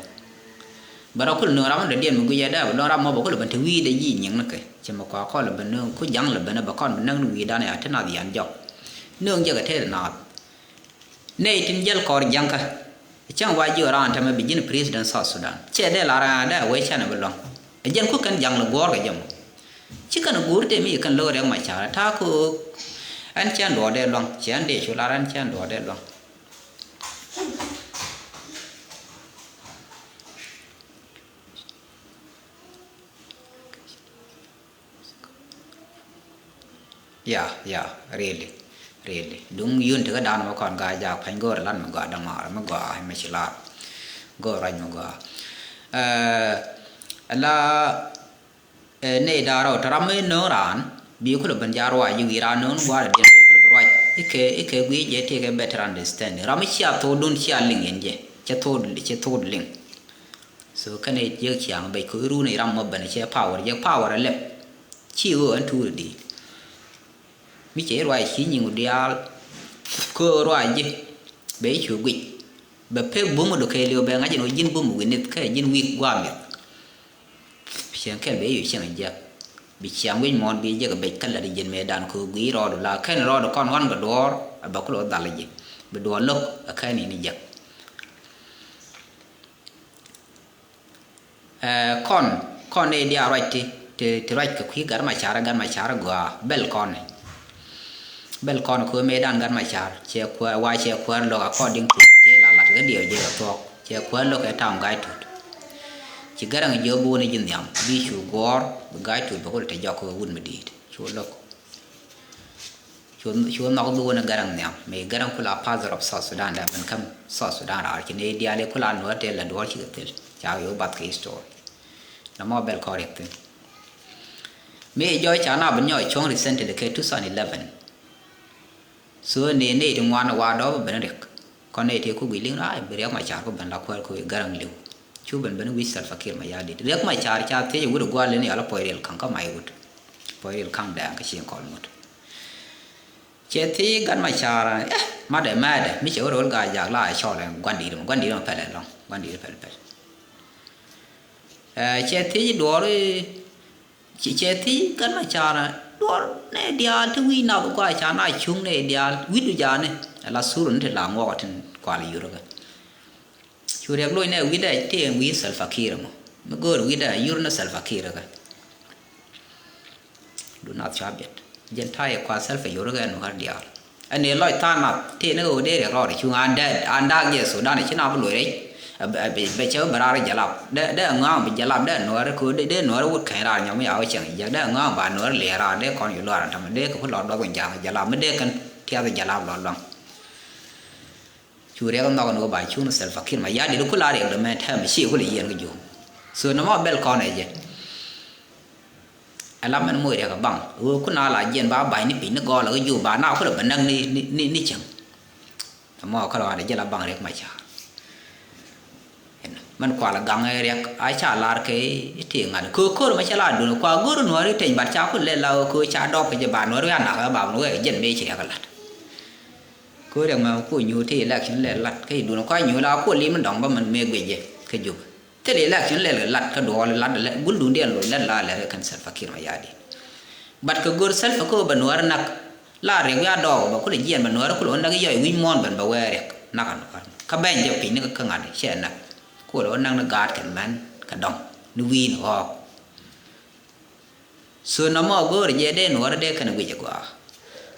Bɛ rɔ kul nööŋ ram mi dɔ̱diɛn mi guic ɛ dee a bi luaŋ ram mɔ bɛ kul bɛn te wi̱i̱dɛ ji̱ nyiŋnikɛ. Cɛ mi kua kɔl bɛ nööŋ ku ja̱ŋ lɛ ben ɛ bɛ kɔn bi näk ni wi̱i̱dan ya te nath yan jɔk. Nööŋ jɛ kɛ tëëd naath. Nɛy tin jäl kɔɔr jiäŋkä. Cäŋ wa jiök raan tämɛ bi ji̱n president South Sudan. Cɛ dee lar ɣän dee a wee canɛ bi luäŋ. Ɛ jɛn ku kɛn ja̱ŋ lɛ guɔ̱ɔ̱r kɛ jɛ mɔ. Ci kɛn guur tëë mi kɛn lo̱k Riɛk Macar ta̱a̱ ko̱o̱k. Ɛn cɛn duɔ̱ɔ̱r dee luäŋ. Cɛ ɛn dee cu lar ɛn cɛn duɔ̱ɔ̱r dee luäŋ. Ya, ya, really, really. Duŋ yun ti kä dan mɔ kɔn gaa jak pany go̱o̱r lat mi gɔaa dämaar mi gɔaa mi ci lar. Go̱o̱r ruac mi gɔaa. Ɛ, la, ɛ, nɛy da̱a̱r rɔw te ram mi no̱o̱ŋ raan bi kulɛ ben ja̱a̱r ruac ji̱ wi̱i̱ raan no̱o̱ŋ gua̱a̱r diɛn bi kulɛ ben ruac. Ikɛ, ikɛ gui̱i̱ jɛ ti kɛ better understanding. Ram mi cia thok dun cia liŋ yɛn jɛ. Cɛ thok, cɛ thok liŋ. So kɛnɛ jiäk ciaŋ bɛc kɛ run iram mɔ ben cɛ power, jɛ power a lɛp. Ci ɣöö ɛn tuur di. Mi cɛ ruac ci nyiŋ diaal. Kɛ ruac ji̱ bɛ cu guic. Bɛ pek bum du kɛ liw bɛ ŋa̱c in wä ji̱n bum wi̱nith kɛ ji̱n wi̱i̱k gua̱a̱ mi̱th. Cieŋ kɛl bɛ yu cieŋ jiäk. Bi ciaŋ wi̱c muɔ̱ɔ̱n bi jiäk bɛc kä lät ji̱n mëë dan kɛ gui̱i̱ rɔɔdu la kɛn rɔɔdu kɔn ɣɔn kɛ duɔɔr. A bɛ kulɛ wä dhal ji̱ bi duɔɔr lo̱k a kɛn in jiäk. Ɛ, kɔn, kɔn ni diaal ruac ti, ti, ti ruac kɛ kui̱ Gat Macar, Gat Macar gɔaa, bɛl kɔn ni. Bɛl kɔn kɛ mëë dan Gat Macar, cɛ kuäär, wa cɛ kuäär lo̱k according to ti la lat kɛ diɛw jɛ kɛ thuɔ̱k, cɛ kuäär lo̱k kɛ tam Gai Tut. Ci Garaŋ jiök bi wun ji̱ nhiam, bi cu guɔ̱ɔ̱r, bi Gai Tut bɛ kulɛ te jɔk kɛ wut mi di̱i̱t, cu lo̱k. Cu, cu nhɔk dhuk ni Garaŋ nhiam. Mëë Garaŋ kula father of South Sudan dee ben käm South Sudan raar ci nɛy diaal i̱ kula Nuäär tëë la duɔ̱ɔ̱r cikɛ thil. Ca wi̱i̱ wä bath kɛ history. Nɔmɔ bɛl kɔn riɛk thi̱n. Mëë jɔɔc ca na ben nyɔɔc cuɔ̱ŋ recently kɛ two thousand eleven. So nɛy, nɛy ti ŋuan wa dɔɔp ben riɛk. Kɔn nɛy ti ku gui̱c liŋ raar bi Riɛk Macar ku ben la kuäär ku Garaŋ li̱w. Cu ben ben wi̱c Salva Kiir Mayardit. Riɛk Macar ca thiec wut gua̱l in yal puɔ̱c riɛl kaŋ kä may wut. Puɔ̱c riɛl kaŋ dɛɛŋ kä cieŋ kɔl ŋut. Cɛ thiec Gat Macar, eh, madɛ mɛɛdɛ, mi cɛ wä ro̱l Gaa-jaak la cɔl ɛn gua̱ndi̱t mɔ, gua̱ndi̱t mɔ pɛl ɛlɔ̱ŋ, gua̱ndi̱t pɛl pɛl. Eh, cɛ thiec duɔɔr, cɛ, cɛ thiec Gat Macar, duɔɔr nɛ diaal ti wi̱i̱ nath gua ca na cuŋ nɛ diaal, wi̱cdu jaani, ala sur ni ti la ŋuɔk tin kual yurkä. Cu riɛk loc nɛ wi̱cdɛ tëë wi̱i̱ Salva Kiir mɔ. Mi go̱o̱r wi̱cdɛ yur ni Salva Kiir kä. Du nath cua biɛt. Jɛn ta̱yɛ kua Salva yur kä ɛn Nuäär diaal. Ɛn ëë lɔc tha̱a̱ŋ nath tëë ni ɣöö dee riɛk rɔɔdɛ cuŋ an dee an da̱a̱k jɛ Sudan ci na bi loc rɛc. Bɛ cɛ bi raar jalap. Dee dee ŋa̱a̱ŋ bi jalap dee Nuäär kɛ ɣöö dee Nuäär wut kɛny raar nyɔm yaw cɛŋ jɛ dee ŋa̱a̱ŋ ba Nuäär liɛɛr raar dee kɔn yu luaar ɛn tämɛ dee kɛ pu lɔɔr duɔth in ja̱a̱ŋ jalap mi dee kɛn tiath jalap lɔt luaŋ. Cu riɛk nhɔk ni wä ba cuŋ ni Salva Kiir Mayardit ku la riɛk dämɛ tɛm ci ku lɛ yiɛn kä Juba. So nɔmɔ bɛl kɔn ɛ jɛ. Ɛ la mɛn moc riɛk ɛ baŋ ɣöö ku na la jiɛn ba ba̱ny ni piny ni gɔɔl ɛ kä Juba ba na ku lɛ bɛ näk ni, ni, ni, ni cäŋ. Nɔmɔ kä lɔaadɛ jɛ la baŋ Riɛk Macar. Mɛn kual gaŋ ɛ riɛk a ca lar kɛ i̱ ti ŋa̱t kɛ ko̱r mɛ cɛ la dun kua go̱r Nuäri teny bat ca ku lɛ la kɛ ca dɔp kɛ jɛ ba Nuäri a nak ɛ ba Nuäri jɛn mëë ci riɛk ɛ lat. Kɛ riɛk mɛ ku nyuur ti election lɛ lat kɛ dun kua nyuur la ku lim dɔŋ ba mɛn mëë guic jɛ kɛ Jup. Thil election lɛ lat kɛ duɔl lat lɛ gul dun diɛn lo lɛ la lɛ kɛn Salva Kiir Mayardit. Bat kɛ go̱r Salva kɛ ba Nuäri nak. La riɛk wi̱i̱ a dɔɔk bɛ kulɛ jiɛn bɛ nuäärä kulɛ wä näk i̱ yɔc wi̱c muɔ̱ɔ̱n ben bɛ wee riɛk. Nak a nuäär kä ben jɛ piny ni kä ŋa̱t cɛ näk. Kulɛ wä näk ni gaat kɛ mɛn kɛ dɔŋ ni wi̱i̱ ni ɣɔɔk. So nɔmɔ go̱o̱rɛ jɛ dee nuɔrɛ dee kɛn wi̱c agɔaa.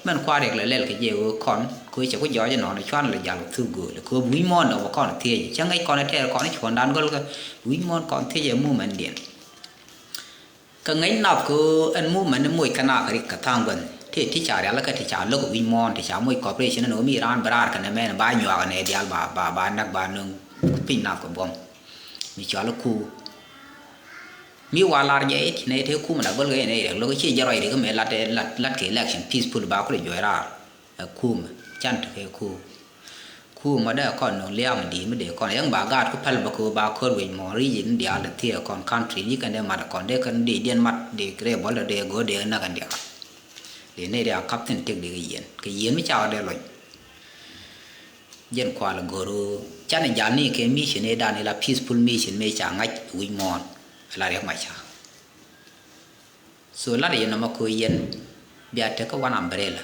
Mɛn kua̱r riɛk lɛ lɛl kɛ jɛ ɣöö kɔn kɛ cɛ ku jɔɔc inɔn cuan lɛ jal kɛ thuk gööl kɛ ɣöö wi̱c muɔ̱ɔ̱n dɔk bɛ kɔn thiec cä ŋäc kɔn ɛ tɛɛr kɔn cuɔ̱ɔ̱ŋdan gɔl kɛ wi̱c muɔ̱ɔ̱n kɔn thiec ɛ movement diɛn. Kɛ ŋäc nath kɛ ɣöö ɛn movement ni moc kɛ nak rik kɛ tha̱a̱ŋ gua̱n tëë ti ca rial kɛ ti ca lo̱k wi̱c muɔ̱ɔ̱n ti ca moc cooperation ɛn ɣöö mi raan bɛ raar kɛ nɛ mɛn ba nyuak nɛ dial ba ba ba näk ba nöŋ piny nath kɛ buɔ̱m. Mi cɔal i̱ ku Mi wa lar jɛ it nɛ te kumɛ la gɔl kɛ nɛ rɛk lo̱k ci jɛ rɔy rik mɛ lat lat lat kɛ election peaceful ba kulɛ juɔc raar. Ɛ kumɛ can te kɛ ku kumɛ dɛ kɔn nöŋ liam di mi dee kɔn yɛŋ ba gaat ku pɛl bä kɛ ba kör wec mɔ region diaal dee thiee kɔn country ni kɛn dee mat kɔn dee kɛn dee diɛn mat dee rɛ bɔl dee go̱o̱r dee näk kɛn diaal. Dee nɛ dee a kap thin tek dee kɛ yien kɛ yien mi cakɛ dee lɔc. Jɛn kual go̱r canɛ jal ni kɛ mission ëë dan ila peaceful mission mëë ca ŋa̱c wi̱c muɔ̱ɔ̱n. Ala riɛk mac ca. So lat yɛn nɔmɔ ko̱ yɛn bia tek kä one umbrella.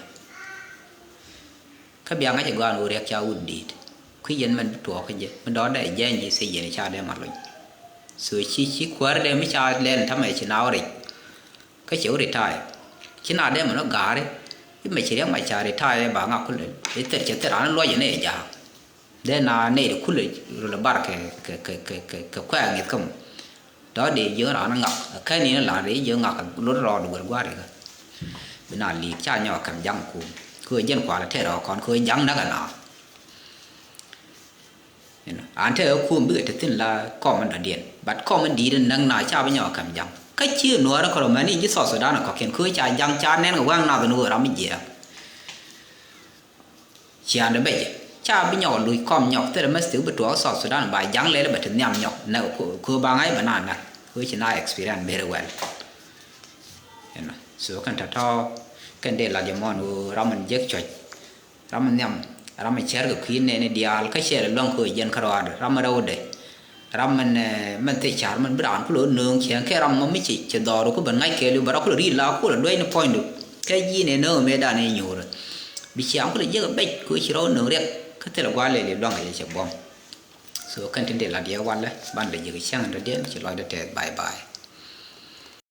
Kä bia ŋa̱c ɛ gɔaan ɣöö riɛk ca wut di̱i̱t kui̱ yɛn mɛn bi tuɔɔk kä jɛ mi dɔɔdɛ jɛny ji̱ thiec yɛn ca dee ma lony. So ci ci kuäär dee mi ca lɛl tamɛ ci naaw rɛc. Kä cɛ wä retire ci na dee mɛn wä ga̱a̱ri. Imɛ ci riɛk mac ca retire ba ŋak kulɛ i̱ thir cɛ thir an luɔc inɛ ja̱a̱k. Dee na nɛy ti kulɛ rulɛ bar kɛ kɛ kɛ kɛ kɛ kɛ kuɛɛk ŋi̱th kä mɔ. Dɔ̱ dee jiök raan ŋak ɛ kɛn in la dee jiök ŋak lot rɔɔd guɛr gua̱a̱r ikä. Bi na li̱i̱t ca nyɔk kɛm ja̱ŋ kum kɛ ɣöö jɛn kualɛ tɛɛr ɔ kɔn kɛ ɣöö ja̱ŋ näk ɛ na. An te ɛ kum bikɛ te thi̱n la kɔm in dɔ̱diɛn but kɔm in di̱i̱t in näk na ca bi nyɔk kɛm ja̱ŋ kä ci nuɔɔrä kɔrɔ mɛn in ji̱ South Sudan kɔ̱kiɛn kɛ ɣöö ca ja̱ŋ ca nɛn kɛ wäŋ nath in ɣöö ram mi jiɛɛk. Ciaŋdɛ bɛc ca bi nyɔk luc kɔm nyɔk thilɛ mɛstik bi tuɔɔk South Sudan ba ja̱ŋ lɛl bɛ te nhiam nyɔk nɛ kɛ ɣöö ba ŋa̱c bɛ na näk kɛ ɣöö ci na experience very well. So kɛn tɔ̱tɔ̱ kɛn dee lac ɛmɔn ɣöö ram in jek cuɔ̱c. Ram in nhiam ram in cär kɛ kui̱ nɛɛni diaal kä cɛɛl luäŋ kɛ ɣöö jɛn kärɔaadɛ ram in rɛwdɛ. Ram min min thie ca̱r min bi raan kulɛ nööŋ ciɛŋ kɛ ram mɔ mi ci ci dhɔr ku ben ŋa̱c kɛɛliw bɛ rɔ kulɛ ri̱i̱t la kulɛ duec ni puɔ̱nydu. Kɛ ji̱ ni nööŋ mëë dan i̱ nyuurä bi ciaŋ kulɛ jiäk ɛ bec ku ci rɔ nööŋ riɛk. Kä thilɛ gua̱a̱r lɛl i̱ luaŋ kɛ jɛ cɛ buɔ̱m. So kɛn tin dee lat yɛ walɛ ban lɛ jiäk cäŋ in dɔ̱diɛn ci lɔcdä tɛth bye bye.